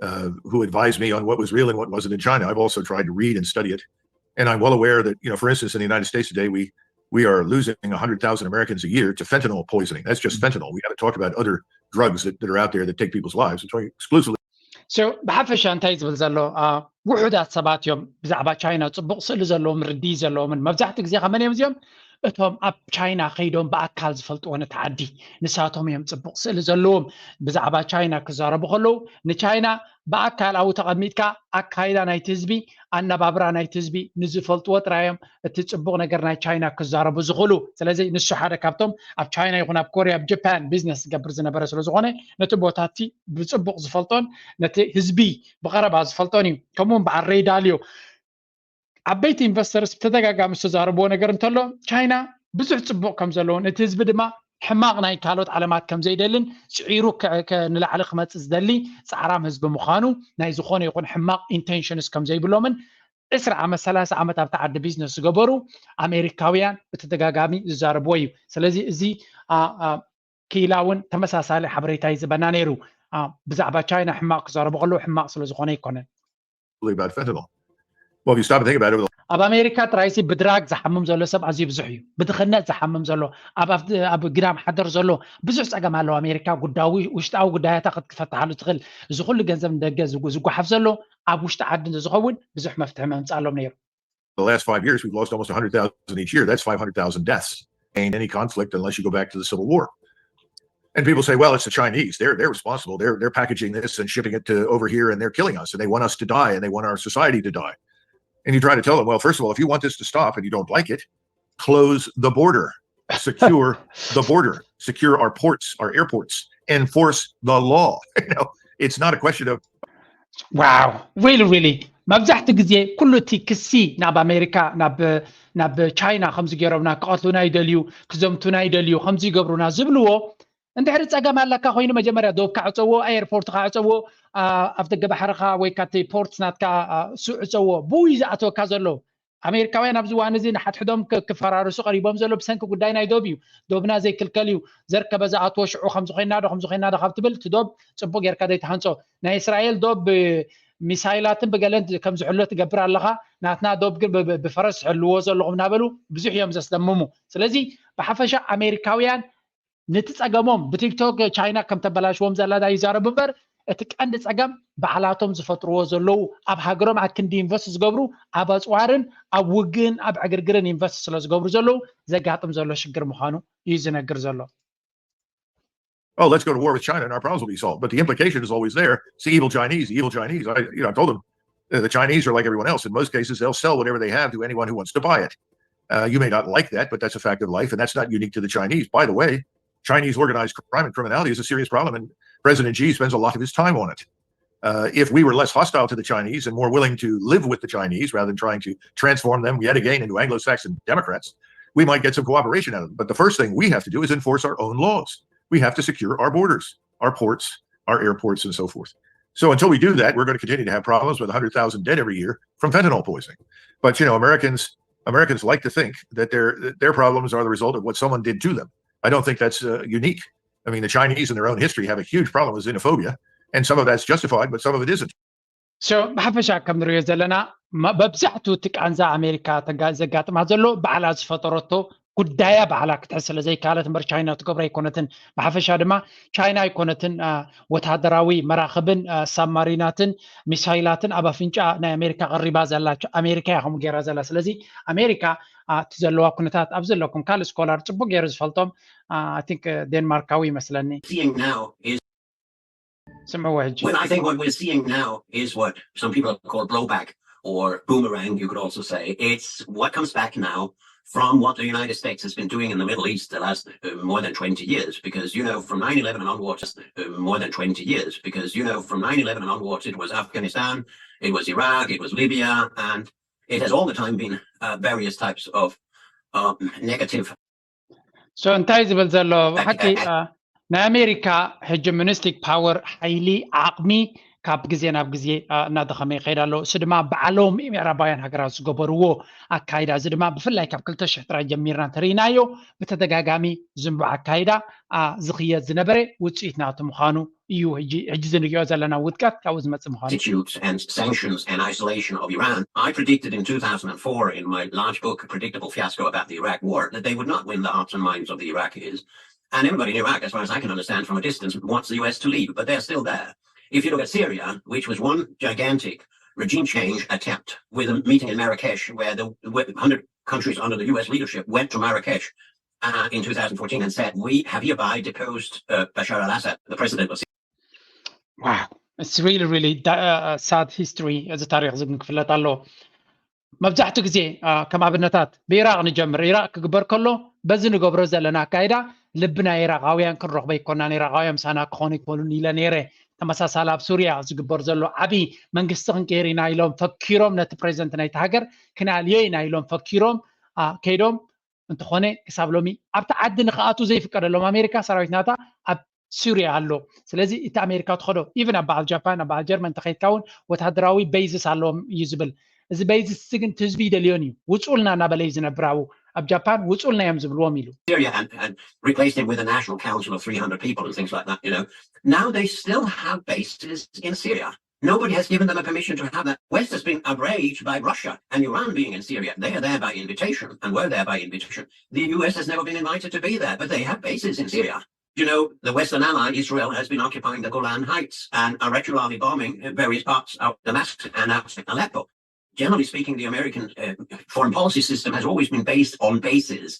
uh, who advised me on what was real and what wasn't in China. I've also tried to read and study it. And I'm well aware that, you know, for instance, in the United States today, we we are losing one hundred thousand Americans a year to fentanyl poisoning. That's just fentanyl. We haven't talked about other drugs that, that are out there that take people's lives. It's exclusively So ብሓፈሻ እንታይ ዝብል ዘሎ ውሑዳት ሰባት እዮም ብዛዕባ ቻይና ፅቡቕ ስእሊ ዘለዎም ርድይ ዘለዎምን። መብዛሕትኡ ግዜ ከመን እዮም እዚኦም? እቶም ኣብ ቻይና ከይዶም ብኣካል ዝፈልጥዎ ነቲ ዓዲ ንሳቶም እዮም ፅቡቕ ስእሊ ዘለዎም። ብዛዕባ ቻይና ክዛረቡ ከለዉ ንቻይና ብኣካል ኣብኡ ተቐሚጥካ ኣካይዳ ናይቲ ህዝቢ፣ ኣነባብራ ናይቲ ህዝቢ ንዝፈልጥዎ ጥራይ እዮም እቲ ፅቡቕ ነገር ናይ ቻይና ክዛረቡ ዝኽእሉ። ስለዚ ንሱ ሓደ ካብቶም ኣብ ቻይና ይኹን ኣብ ኮርያ ኣብ ጃፓን ቢዝነስ ዝገብር ዝነበረ ስለ ዝኾነ ነቲ ቦታ እቲ ብፅቡቕ ዝፈልጦን ነቲ ህዝቢ ብቐረባ ዝፈልጦን እዩ። ከምኡ በዓል ሬይ ዳልዮ ዓበይቲ ኢንቨስተርስ ብተደጋጋሚ ዝተዛረብዎ ነገር እንተሎ ቻይና ብዙሕ ፅቡቕ ከም ዘለዎን እቲ ህዝቢ ድማ ሕማቕ ናይ ካልኦት ዓለማት ከም ዘይደልን ስዒሩ ንላዕሊ ክመፅእ ዝደሊ ፃዕራም ህዝቢ ምዃኑ ናይ ዝኾነ ይኹን ሕማቕ ኢንቴንሽንስ ከም ዘይብሎምን ዕስራ ዓመት ሰላሳ ዓመት ኣብቲ ዓዲ ቢዝነስ ዝገበሩ ኣሜሪካውያን ብተደጋጋሚ ዝዛረብዎ እዩ። ስለዚ እዚ ክኢላ እውን ተመሳሳሊ ሓበሬታ እዩ ዝበና ነይሩ። ብዛዕባ ቻይና ሕማቕ ክዛረቡ ከለዉ ሕማቕ ስለ ዝኾነ ኣይኮነን። About fentanyl. Well, if you stop and think about it, over the ኣብ ኣሜሪካ ጥራይሲ ብድራግ ዝሓምም ዘሎ ሰብ ኣዝዩ ብዙሕ እዩ። ብድኽነት ዝሓምም ዘሎ ኣብ ግዳም ሓደር ዘሎ ብዙሕ ፀገም ኣለዎ። ኣሜሪካ ጉዳዊ ውሽጣዊ ጉዳያታ ክትፈትሓሉ ትኽእል። እዚ ኩሉ ገንዘብ ንደገ ዝጓሓፍ ዘሎ ኣብ ውሽጢ ዓዲ እንተዝኸውን ብዙሕ መፍትሒ መምፅኣሎም ነይሩ። The last five years, we've lost almost one hundred thousand each year. That's five hundred thousand deaths. Ain't any conflict unless you go back to the Civil War. And people say, well, it's the Chinese. They're, they're responsible. They're, they're packaging this and shipping it to over here, and they're killing us, and they want us to die, and they want our society to die. And you try to tell them, well, first of all, if you want this to stop and you don't like it, close the border, secure the border, secure our ports, our airports, enforce the law. You know, it's not a question of Wow, really really መብዛሕትኡ ግዜ ኩሉ እቲ ክሲ ናብ ኣሜሪካ ናብ ናብ ቻይና ከምዚ ገይሮምና ክቐትሉና ይደልዩ፣ ክዘምቱና ይደልዩ፣ ከምዚ ይገብሩና ዝብልዎ እንድሕሪ ፀገም ኣለካ ኮይኑ መጀመርያ ዶብካ ዕፀዎ፣ ኣየርፖርትካ ዕፀዎ፣ ኣብ ደገ ባሕርካ ወይ ካቲ ፖርት ናትካ እሱ ዕፀዎ። ብኡ እዩ ዝኣተወካ ዘሎ። ኣሜሪካውያን ኣብዚ እዋን እዚ ንሓድሕዶም ክፈራርሱ ቀሪቦም ዘሎ ብሰንኪ ጉዳይ ናይ ዶብ እዩ። ዶብና ዘይክልከል እዩ። ዘርከበ ዝኣትዎ ሽዑ ከምዚ ኮይና ዶ ከምዚ ኮይና ዶ ካብ ትብል እቲ ዶብ ፅቡቅ ጌርካ ዘይትሃንፆ። ናይ እስራኤል ዶብ ብሚሳይላትን ብገለን ከም ዝሕሎ ትገብር ኣለኻ። ናትና ዶብ ግን ብፈረስ ትሕልዎ ዘለኹም እናበሉ ብዙሕ እዮም ዘስደምሙ። ስለዚ ብሓፈሻ ኣሜሪካውያን ነቲ ፀገሞም ብቲክቶክ ቻይና ከም ተበላሽዎም ዘላ ዳ ይዛረቡ እምበር እቲ ቀንዲ ፀገም ባዕላቶም ዝፈጥርዎ ዘለዉ ኣብ ሃገሮም ኣክንዲ ኢንቨስት ዝገብሩ ኣብ ኣፅዋርን ኣብ ውግእን ኣብ ዕግርግርን ኢንቨስት ስለ ዝገብሩ ዘለዉ ዘጋጥም ዘሎ ሽግር ምዃኑ እዩ ዝነግር ዘሎ። oh, let's go to war with China and our problems will be solved. But the implication is always there. It's the evil Chinese, the evil Chinese. I, you know, I told them uh, the Chinese are like everyone else. In most cases, they'll sell whatever they have to anyone who wants to buy it. Uh, you may not like that, but that's a fact of life, and that's not unique to the Chinese. By the way, Chinese organized crime and criminality is a serious problem, and President Xi spends a lot of his time on it. Uh, if we were less hostile to the Chinese and more willing to live with the Chinese rather than trying to transform them yet again into Anglo Saxon democrats, we might get some cooperation out of them. But the first thing we have to do is enforce our own laws. We have to secure our borders, our ports, our airports, and so forth. So until we do that, we're going to continue to have problems with one hundred thousand dead every year from fentanyl poisoning. But you know, Americans Americans like to think that their their problems are the result of what someone did to them. I don't think that's uh, unique. I mean, the Chinese in their own history have a huge problem with xenophobia, and some of that's justified, but some of it isn't. So ብሓፈሻ ከም ንሪኦ ዘለና መ- መብዛሕትኡ እቲ ቃንዛ ኣሜሪካ ተጋ- ዘጋጥማ ዘሎ ባዕላ ዝፈጠረቶ ጉዳያ ባዕላ ክትሕዝ ስለ ዘይከኣለት እምበር ቻይና ትገብሮ ኣይኮነትን። ብሓፈሻ ድማ ቻይና ኣይኮነትን አ፣ ወታደራዊ መራኽብን አ፣ ሳብማሪናትን ሚሳይላትን ኣብ ኣፍንጫ ናይ ኣሜሪካ ቀሪባ ዘላ ቻ- ኣሜሪካ እያ ከምኡ ገይራ ዘላ። ስለዚ ኣሜሪካ አ፣ እቲ ዘለዋ ኩነታት ኣብ ዘለኩም ካልእ ስኮላር ጽቡቅ ገይሩ ዝፈልጦም I think ዴንማርካዊ ይመስለኒ። Seeing now is ስምዕዎ ሕጂ Well, I think what we're seeing now is what some people call blowback or boomerang, you could also say. It's what comes back now from what the United States has been doing in the Middle East the last uh, more than twenty years. Because, you know, from nine eleven and onwards, uh, more than twenty years, because, you know, from nine eleven and onwards, it was Afghanistan, it was Iraq, it was Libya, and it has all the time been uh, various types of um, negative so እንታይ ዝብል ዘሎ ብሓቂ ናይ ኣሜሪካ ሄጀሞኒስቲክ ፓወር ሓይሊ ዓቕሚ ካብ ግዜ ናብ ግዜ እናደኸመ ይኸይድ ኣሎ። እሱ ድማ ባዕሎም ምዕራባውያን ሃገራት ዝገበርዎ ኣካይዳ፣ እዚ ድማ ብፍላይ ካብ ክልተ ሽሕ ጥራይ ጀሚርና እንተርኢናዮ ብተደጋጋሚ ዝንቡዕ ኣካይዳ ዝኽየድ ዝነበረ ውፅኢት ናቱ ምዃኑ እዩ ሕጂ ዝንሪኦ ዘለና ውድቀት ካብኡ ዝመፅእ ምዃኑ። Attitudes and sanctions and isolation of Iran. I predicted in two thousand four in my large book, Predictable Fiasco about the Iraq War, that they would not win the hearts and minds of the Iraqis. And everybody in Iraq, as far as I can understand from a distance, wants the U S to leave, but they're still there. If you look at Syria, which was one gigantic regime change attempt with a meeting in Marrakesh where the hundred countries under the U S leadership went to Marrakesh uh, in two thousand fourteen and said, "We have hereby deposed uh, Bashar al-Assad, the president of Syria." Wow, it's really, really sad history. እዚ ታሪክ እዚ ግን ክፍለጥ ኣለዎ። መብዛሕትኡ ግዜ ከም ኣብነታት ብኢራቅ ንጀምር። ኢራቅ ክግበር ከሎ በዚ ንገብሮ ዘለና ኣካይዳ ልቢ ናይ ኢራቃውያን ክንረኽቦ ኣይኮናን። ኢራቃውያን ምሳና ክኾኑ ኣይክእሉን ኢለ ነይረ። ተመሳሳሊ ኣብ ሱርያ ዝግበር ዘሎ ዓብዪ መንግስቲ ክንቀይር ኢና ኢሎም ፈኪሮም ነቲ ፕሬዚደንት ናይቲ ሃገር ክነኣልዮ ኢና ኢሎም ፈኪሮም ከይዶም እንተኾነ ክሳብ ሎሚ ኣብቲ ዓዲ ንክኣቱ ዘይፍቀደሎም ኣሜሪካ ሰራዊት ናታ ኣብ ሱርያ ኣሎ። ስለዚ እቲ ኣሜሪካ ትኸዶ ኢቨን ኣብ በዓል ጃፓን ኣብ በዓል ጀርመን እንተኸይድካ እውን ወታደራዊ ቤይዝስ ኣለዎም እዩ ዝብል። እዚ ቤይዝስ ግን እቲ ህዝቢ ይደልዮን እዩ። ውፁልና እናበለ እዩ ዝነብር ኣብኡ። ኣብ ጃፓን ውፁልና እዮም ዝብልዎም ኢሉ። Syria and, and replaced it with a national council of three hundred people and things like that, you know. Now they still have bases in Syria. Nobody has given them a permission to have that. West has been outraged by Russia and Iran being in Syria. They are there by invitation and were there by invitation. The U S has never been invited to be there, but they have bases in Syria. You know, the Western ally, Israel, has been occupying the Golan Heights and are regularly bombing various parts of Damascus and outside Aleppo. Generally speaking, the American uh, foreign policy system has always been based on bases.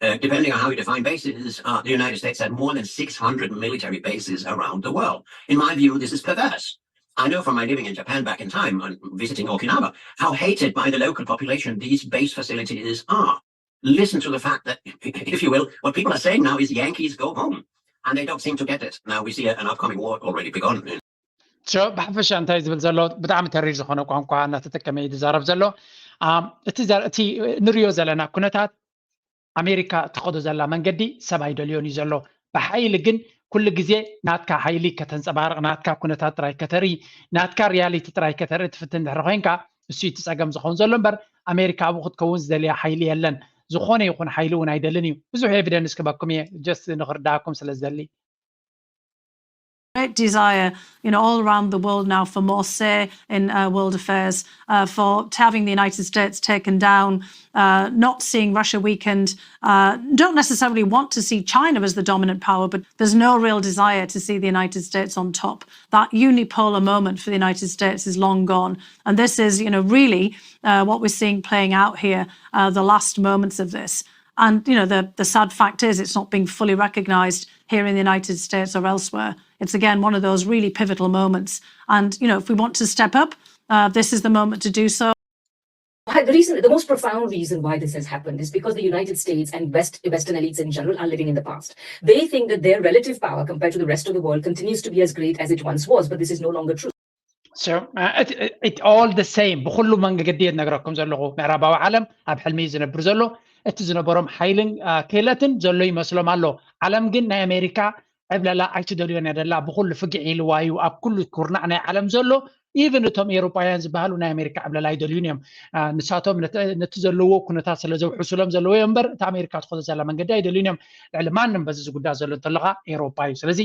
Uh, depending on how you define bases, uh, the United States had more than six hundred military bases around the world. In my view, this is perverse. I know from my living in Japan back in time and visiting Okinawa, how hated by the local population these base facilities are. Listen to the fact that, if you will, what people are saying now is Yankees go home. And they don't seem to get it. Now we see an upcoming war already begun. ብሓፈሻ እንታይ ዝብል ዘሎ ብጣዕሚ ተሪር ዝኾነ ቋንቋ እናተጠቀመ እዩ ዝዛረብ ዘሎ። እቲ ንሪኦ ዘለና ኩነታት ኣሜሪካ እትኸዶ ዘላ መንገዲ ሰብ ኣይደልዮን እዩ ዘሎ። ብሓይሊ ግን ኩሉ ግዜ ናትካ ሓይሊ ከተንፀባርቕ፣ ናትካ ኩነታት ጥራይ ከተርኢ፣ ናትካ ሪያሊቲ ጥራይ ከተርኢ ትፍትን ድሕሪ ኮይንካ እሱ እቲ ፀገም ዝኸውን ዘሎ እምበር ኣሜሪካ ኣብኡ ክትከውን ዝደልያ ሓይሊ የለን። ዝኾነ ይኹን ሓይሊ እውን ኣይደልን እዩ። ብዙሕ ኤቪደንስ ክበኩም እየ ጀስት ንክርዳእኩም ስለ ዝደሊ። Great desire, you know, all around the world now for more say in uh, world affairs, uh, for having the United States taken down, uh, not seeing Russia weakened. Uh, don't necessarily want to see China as the dominant power, but there's no real desire to see the United States on top. That unipolar moment for the United States is long gone. And this is, you know, really uh, what we're seeing playing out here, uh, the last moments of this. And, you know, the, the sad fact is it's not being fully recognized here in the United States or elsewhere. It's again one of those really pivotal moments. And, you know, if we want to step up, uh, this is the moment to do so. The reason, the most profound reason why this has happened is because the United States and West, Western elites in general are living in the past. They think that their relative power compared to the rest of the world continues to be as great as it once was, but this is no longer true. So uh, it, it all the same ብኩሉ መንገዲ እየ ዝነግረኩም ዘለኹ። ምዕራባዊ ዓለም ኣብ ሕልሚ እዩ ዝነብር ዘሎ። እቲ ዝነበሮም ሓይልን ክእለትን ዘሎ ይመስሎም ኣሎ። ዓለም ግን ናይ ኣሜሪካ ዕብለላ ኣይትደልዮን እያ ደላ። ብኩሉ ፍግዕ ኢልዋ እዩ ኣብ ኩሉ ኩርናዕ ናይ ዓለም ዘሎ። ኢቨን እቶም ኤውሮጳውያን ዝበሃሉ ናይ ኣሜሪካ ዕብለላ ኣይደልዩን እዮም። ንሳቶም ነቲ ዘለዎ ኩነታት ስለ ዘውሕሱሎም ዘለዎ እዮም እምበር እቲ ኣሜሪካ ትኸዶ ዘላ መንገዲ ኣይደልዩን እዮም። ልዕሊ ማንም በዚ ዝጉዳ ዘሎ እንተለካ ኤውሮጳ እዩ። ስለዚ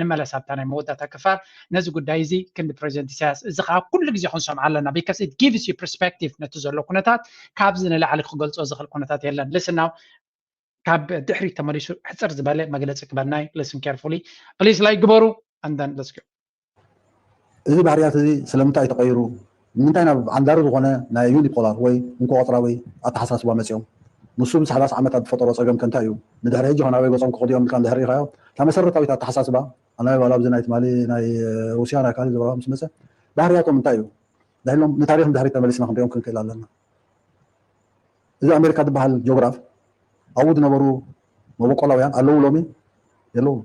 ንመለስ ኣብታ ናይ መወዳእታ ክፋል ነዚ ጉዳይ እዚ ክንዲ ፕሬዚደንት ኢሳያስ እዚ ከዓ ኩሉ ግዜ ክንሰምዓ ኣለና። Because it gives you perspective ነቲ ዘሎ ኩነታት ካብዚ ንላዕሊ ክገልፆ ዝኽእል ኩነታት የለን። ልስናው ካብ ድሕሪ ተመሊሱ ሕፅር ዝበለ መግለፂ ክበናይ። Listen carefully please. Like ግበሩ and then let's go. እዚ ባህርያት እዚ ስለምንታይ ተቐይሩ? ንምንታይ ናብ ዓንዳሪ ዝኾነ ናይ ዩኒፖላር ወይ እንኮ ቆፅራዊ ኣተሓሳስባ መፂኦም? ንሱ ምስ ሓዳስ ዓመታት ዝፈጠሮ ፀገም ከ እንታይ እዩ? ንድሕሪ ሕጂ ከናበይ ገፆም ክኸዱ እዮም ኢልካ እንድሕር ሪኢኻዮ? እታ መሰረታዊት ኣተሓሳስባ ኣናበይ ባላ ኣብዚ ናይ ትማሊ ናይ ሩስያ ናይ ካልእ ዝበልዋ ምስ መፀ ባህርያቶም እንታይ እዩ? ድሕሎም ንታሪክ ንድሕሪት ተመሊስና ክንሪኦም ክንክእል ኣለና። እዚ ኣሜሪካ ዝበሃል ጂኦግራፍ ኣብኡ ዝነበሩ መበቆላውያን ኣለዉ ሎሚ የለዉ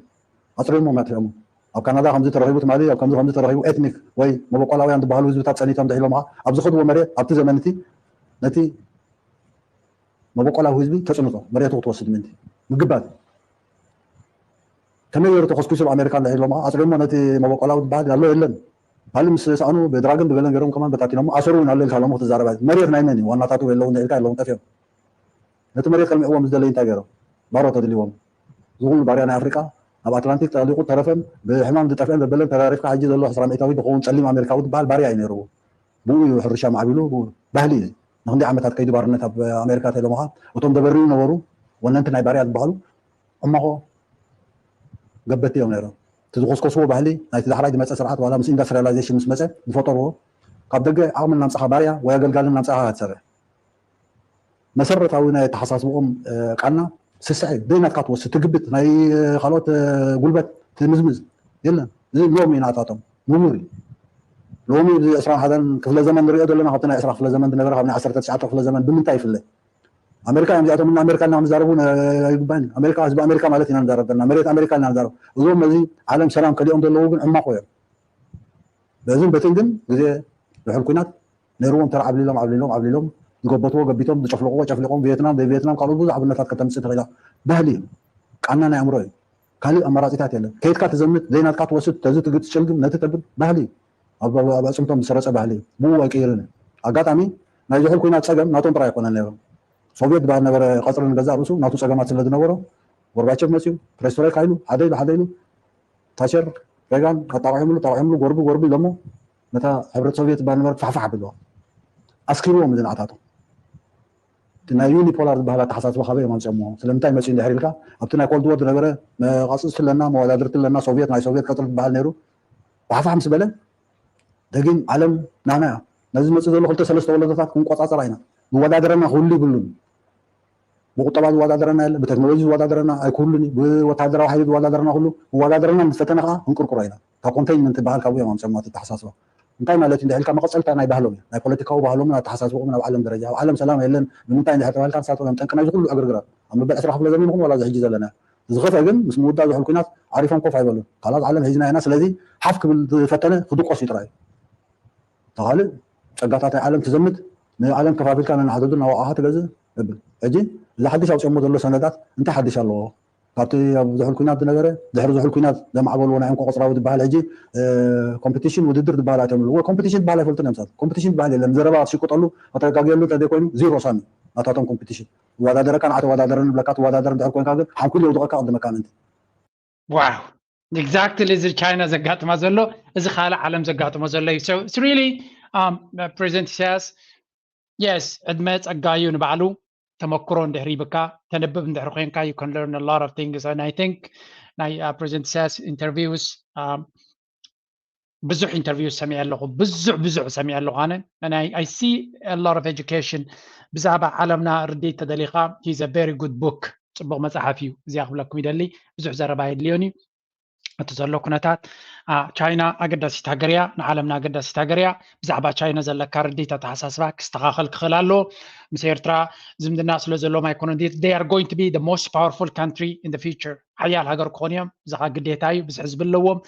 ኣፅሪሞም ኣጥፊኦሞ። ኣብ ካናዳ ከምዚ ተረኺቡ ትማሊ ኣብ ከምዚ ከምዚ ተረኺቡ ኤትኒክ ወይ መበቆላውያን ዝበሃሉ ህዝብታት ፀኒቶም ድሒሎም ከዓ ኣብ ዝኸድዎ መሬት ኣብቲ ዘመን እቲ ነቲ መበቆላዊ ህዝቢ ተፅንቶ መሬቱ ክትወስድ ምንቲ ምግባት ከመይ ገይሩ ተኮስኩሱ ኣብ ኣሜሪካ እንድሕር ኢሎም ኣፅሪሞ ነቲ መበቆላዊ ዝበሃል ኣሎ የለን ካልእ ምስ ሰኣኑ ብድራግን ብገለን ገይሮም ከማን በታቲኖሞ ኣሰሩ እውን ኣሎ ኢልካ ሎሞ ክትዛረባ መሬት ናይ መን እዩ ዋናታቱ የለውን ኢልካ የለውን ጠፊኦም ነቲ መሬት ከልምዕዎ ምስ ደለዩ እንታይ ገይሮም ባሮ ተድልዎም ዝኹሉ ባርያ ናይ ኣፍሪቃ ኣብ ኣትላንቲክ ጠሊቁ ተረፈን ብሕማም ዝጠፍአን ዘበለን ተራሪፍካ ሕጂ ዘሎ ዕስራ ሚእታዊት ዝኸውን ፀሊም ኣሜሪካዊ ዝበሃል ባርያ እዩ ነይርዎ ብኡ እዩ ሕርሻ ማዕቢሉ ብኡ ባህሊ እዩ ንክንደይ ዓመታት ከይዲ ባርነት ኣብ ኣሜሪካ ተይሎምኻ እቶም ደበርዩ ነበሩ ወነንቲ ናይ ባርያ ዝበሃሉ እማኾ ገበቲ እዮም ነይሮም እቲ ዝኮስኮስዎ ባህሊ ናይቲ ዳሕራይ ዝመፀ ስርዓት ዋላ ምስ ኢንዳስትሪያላይዜሽን ምስ መፀ ዝፈጠርዎ ካብ ደገ ዓቕሚ እናምፃኻ ባርያ ወይ ኣገልጋሊ እናምፃኻ ክትሰርሕ መሰረታዊ ናይ ኣተሓሳስብኦም ቃና ስስዐ ዘይናትካ ትወስድ ትግብት ናይ ካልኦት ጉልበት ትምዝምዝ የለን እዚ ሎም እዩ ናታቶም ምሙር እዩ ሎሚ እዚ ዕስራን ሓደን ክፍለ ዘመን ንሪኦ ዘለና ካብቲ ናይ ዕስራ ክፍለ ዘመን ዝነበረ ካብ ናይ ዓሰርተ ትሽዓተ ክፍለ ዘመን ብምንታይ ይፍለ ኣሜሪካ እዮም እዚኣቶም እና ኣሜሪካ እና ክንዛረቡ ኣይግባን ኣሜሪካ ህዝቢ ኣሜሪካ ማለት ኢና ንዛረብ ዘለና መሬት ኣሜሪካ ኢና ንዛረብ እዞም ነዚ ዓለም ሰላም ከሊኦም ዘለዉ ግን ዕማቆ እዮም በዝን በትን ግን ግዜ ድሕል ኩናት ነይርዎም ተራ ዓብሊሎም ዓብሊሎም ዓብሊሎም ዝገበትዎ ገቢቶም ዝጨፍልቅዎ ጨፍሊቆም ቪየትናም ዘይቪየትናም ካልኦት ብዙሕ ኣብነታት ከተምፅእ ትኽእላ ባህሊ እዩ ቃና ናይ ኣእምሮ እዩ ካልእ ኣማራፂታት የለን ከይድካ ትዘምት ዘይናትካ ትወስድ ተዚ ትግት ትጭልግም ነቲ ተብል ባህሊ እዩ ኣብ ኣፅምቶም ዝሰረፀ ባህሊ እዩ ብኡ ኣይቅይርን እዩ ኣጋጣሚ ናይ ዝሕል ኩናት ፀገም ናቶም ጥራይ ኣይኮነን ነይሮም ሶቪየት ዝበሃል ነበረ ቀፅሪ ንገዛእ ርእሱ ናቱ ፀገማት ስለ ዝነበሮ ጎርባቸቭ መፅዩ ፕሬስትሮይካ ኢሉ ሓደ ኢሉ ሓደ ኢሉ ታቸር ሬጋን ኣጣቂዖምሉ ኣጣቂዖምሉ ጎርቢ ጎርቢ ኢሎሞ ነታ ሕብረት ሶቪየት ዝበሃል ነበረ ፋሕፋሕ ኣቢልዋ ኣስኪርዎም እዚ ንዓታቶም እቲ ናይ ዩኒፖላር ዝበሃል ኣተሓሳስባ ካበይ እዮም ኣምፅኦሞ ስለምንታይ መፅኡ እንድሕር ኢልካ ኣብቲ ናይ ኮልድ ዎር ዝነበረ መቃፅፅቲ ኣለና መወዳድርቲ ኣለና ሶቪየት ናይ ሶቪየት ቀፅሪ ዝበሃል ነይሩ ፋሕፋሕ ምስ በለ ደጊም ዓለም ናና እያ ነዚ መፅእ ዘሎ ክልተ ሰለስተ ወለዶታት ክንቆፃፀራ ኢና ዝወዳደረና ክህሉ ይብሉን ብቁጠባ ዝወዳደረና የለ ብቴክኖሎጂ ዝወዳደረና ኣይክህሉን እዩ ብወታደራዊ ሓይሊ ዝወዳደረና ኩሉ ዝወዳደረና ምስ ፈተነ ከዓ ክንቅርቅሮ ኢና ካብ ኮንቴይንመንት ዝበሃል ካብኡ እዮም ኣምፅኦሞ እቲ ኣተሓሳስባ እንታይ ማለት እዩ እንድሕር ኢልካ መቐፀልታ ናይ ባህሎም እዩ ናይ ፖለቲካዊ ባህሎምን ኣተሓሳስብኦምን ኣብ ዓለም ደረጃ ኣብ ዓለም ሰላም የለን ንምንታይ እንድሕር ተባሂልካ ንሳቶም እዮም ጠንቂ ናይዚ ኩሉ ዕግርግራት ኣብ መበል ዕስራ ክፍለ ዘመን ይኹን ዋላ እዚ ሕጂ ዘለና ዝኸፍአ ግን ምስ ምውዳእ ዝሑል ኩናት ዓሪፎም ኮፍ ኣይበሉን ካልኣት ዓለም ሒዝና ኢና ስለዚ ሓፍ ክብል ዝፈተነ ክድቆስ እዩ ጥራይ ተኻልእ ጸጋታት ናይ ዓለም ትዘምት ንዓለም ከፋፊልካ ነናሕተቱ ናዋኣኻ ትገዝእ እብል ሕጂ እዚ ሓድሽ ኣውፅኦሞ ዘሎ ሰነዳት እንታይ ሓድሽ ኣለዎ ካብቲ ኣብ ዝሑል ኩናት ዝነበረ ድሕሪ ዝሑል ኩናት ዘማዕበልዎ ናይ ዕንኮ ቆፅራዊ ዝበሃል ሕጂ ኮምፒቲሽን ውድድር ዝበሃል ኣትዮም ኣለዎ ኮምፒቲሽን ዝበሃል ኣይፈልጡን እዮም ሰባት ኮምፒቲሽን ዝበሃል የለን ዘረባ ክትሽቅጠሉ ከተጋግየሉ እንተዘይኮይኑ ዚሮ ሳሚ ናታቶም ኮምፒቲሽን እወዳደረካ ንዓ ተወዳደረኒ ብለካ ትወዳደር እንድሕር ኮይንካ ግን ሓንኩል የውድቐካ ቅድመካ ምእንቲ ዋው exactly እዚ ቻይና ዘጋጥማ ዘሎ እዚ ካልእ ዓለም ዘጋጥሞ ዘሎ እዩ really ፕሬዚደንት ኢሳያስ yes ዕድመ ጸጋ እዩ ንባዕሉ ተመክሮ እንድሕር ይብካ ተንብብ እንድሕር ኮይንካ you can learn a lot of things and I think ናይ ፕሬዚደንት ኢሳያስ interviews ብዙሕ interviews ሰሚዐ ኣለኹ ብዙሕ ብዙሕ ሰሚዐ ኣለኹ ኣነ I see a lot of education ብዛዕባ ዓለምና ርድኢት ተደሊኻ he's a very good book ጽቡቕ መጽሓፍ እዩ። እዚኣ ክብለኩም ይደሊ። ብዙሕ ዘረባ የድልዮን እዩ። እቲ ዘሎ ኩነታት ቻይና ኣገዳሲት ሃገር እያ፣ ንዓለምና ኣገዳሲት ሃገር እያ። ብዛዕባ ቻይና ዘለካ ርድኢት ኣተሓሳስባ ክስተኻኸል ክኽእል ኣለዎ። ምስ ኤርትራ ዝምድና ስለ ዘለዎም ኣይኮነን they are going to be the most powerful country in the future። ሓያል ሃገር ክኾኑ እዮም። እዚ ኸዓ ግዴታ እዩ። ብዝሒ ዝብለዎም፣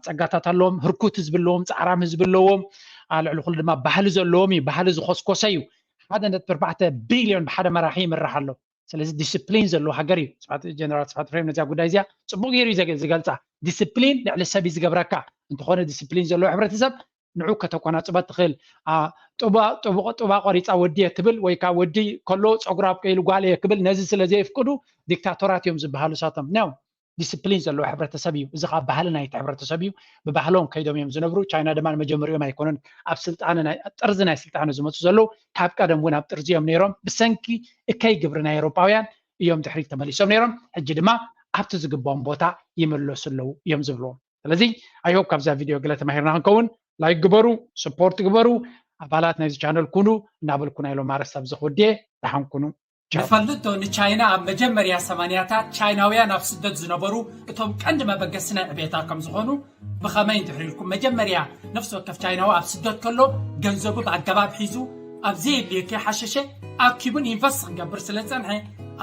ጸጋታት ኣለዎም፣ ህርኩት ህዝቢ ኣለዎም፣ ጻዕራም ህዝቢ ኣለዎም። ልዕሊ ኩሉ ድማ ባህሊ ዘለዎም እዩ። ባህሊ ዝኸስኮሰ እዩ። ሓደ ነጥቢ ኣርባዕተ ቢልዮን ብሓደ መራሒ ይምራሕ ኣሎ። ስለዚ ዲስፕሊን ዘለዎ ሃገር እዩ። ጀነራል ስብሓት ፍሬም ነዚያ ጉዳይ እዚኣ ፅቡቅ ገይሩ እዩ ዝገልፃ። ዲስፕሊን ልዕሊ ሰብ እዩ ዝገብረካ። እንተኾነ ዲስፕሊን ዘለዎ ሕብረተሰብ ንዑ ከተቆናፅበ ትኽእል። ጡባ ቆሪፃ ወዲ እየ ትብል ወይ ከዓ ወዲ ከሎ ፀጉራ ኣብቀይሉ ጓል እየ ክብል ነዚ ስለ ዘየፍቅዱ ዲክታቶራት እዮም ዝበሃሉ ሳቶም ነው። ዲስፕሊን ዘለዎ ሕብረተሰብ እዩ። እዚ ከዓ ባህሊ ናይቲ ሕብረተሰብ እዩ። ብባህሎም ከይዶም እዮም ዝነብሩ። ቻይና ድማ ንመጀመሪኦም ኣይኮኑን ኣብ ስልጣነ ጥርዚ ናይ ስልጣነ ዝመፁ ዘለዉ። ካብ ቀደም እውን ኣብ ጥርዚ እዮም ነይሮም። ብሰንኪ እከይ ግብሪ ናይ ኤውሮጳውያን እዮም ድሕሪት ተመሊሶም ነይሮም። ሕጂ ድማ ኣብቲ ዝግባኦም ቦታ ይመለሱ ኣለዉ እዮም ዝብልዎም። ስለዚ ኣይሆፕ ካብዛ ቪድዮ ገለ ተማሂርና ክንከውን። ላይክ ግበሩ፣ ስፖርት ግበሩ። ኣባላት ናይዚ ቻነል ኩኑ እናበልኩ ናይ ሎም ኣረስታ ብዝኽወድየ ደሓን ኩኑ። ንፈልጥ ዶ ንቻይና ኣብ መጀመርያ ሰማንያታት ቻይናውያን ኣብ ስደት ዝነበሩ እቶም ቀንዲ መበገሲ ናይ ዕቤታ ከም ዝኾኑ? ብኸመይ እንድሕር ኢልኩም መጀመርያ ነፍሲ ወከፍ ቻይናዊ ኣብ ስደት ከሎ ገንዘቡ ብኣገባብ ሒዙ ኣብ ዘየድልዮ ከይሓሸሸ ኣኪቡን ኢንቨስት ክገብር ስለ ዝጸንሐ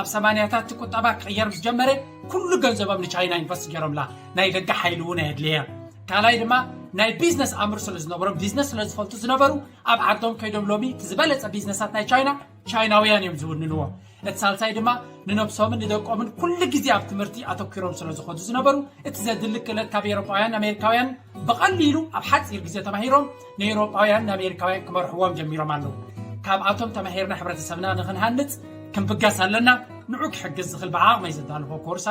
ኣብ ሰማንያታት እቲ ቁጠባ ክቕየር ምስ ጀመረ ኩሉ ገንዘቦም ንቻይና ኢንቨስት ገይሮምላ። ናይ ደገ ሓይሊ እውን ኣየድለየ። ካልኣይ ድማ ናይ ቢዝነስ ኣምር ስለ ዝነበሮም ቢዝነስ ስለ ዝፈልጡ ዝነበሩ ኣብ ዓዶም ከይዶም ሎሚ እቲ ዝበለጸ ቢዝነሳት ናይ ቻይና ቻይናውያን እዮም ዝውንንዎ። እቲ ሳልሳይ ድማ ንነብሶምን ንደቆምን ኩሉ ግዜ ኣብ ትምህርቲ ኣተኪሮም ስለ ዝኾዱ ዝነበሩ እቲ ዘድሊ ክእለት ካብ ኤሮጳውያን ኣሜሪካውያን ብቐሊሉ ኣብ ሓፂር ግዜ ተማሂሮም ንኤሮጳውያን ንኣሜሪካውያን ክመርሕዎም ጀሚሮም ኣለዉ። ካብኣቶም ተማሂርና ሕብረተሰብና ንክንሃንፅ ክንብገስ ኣለና። ንዑ ክሕግዝ ዝኽእል ብዓቕመይ ዘዳልዎ ኮርስ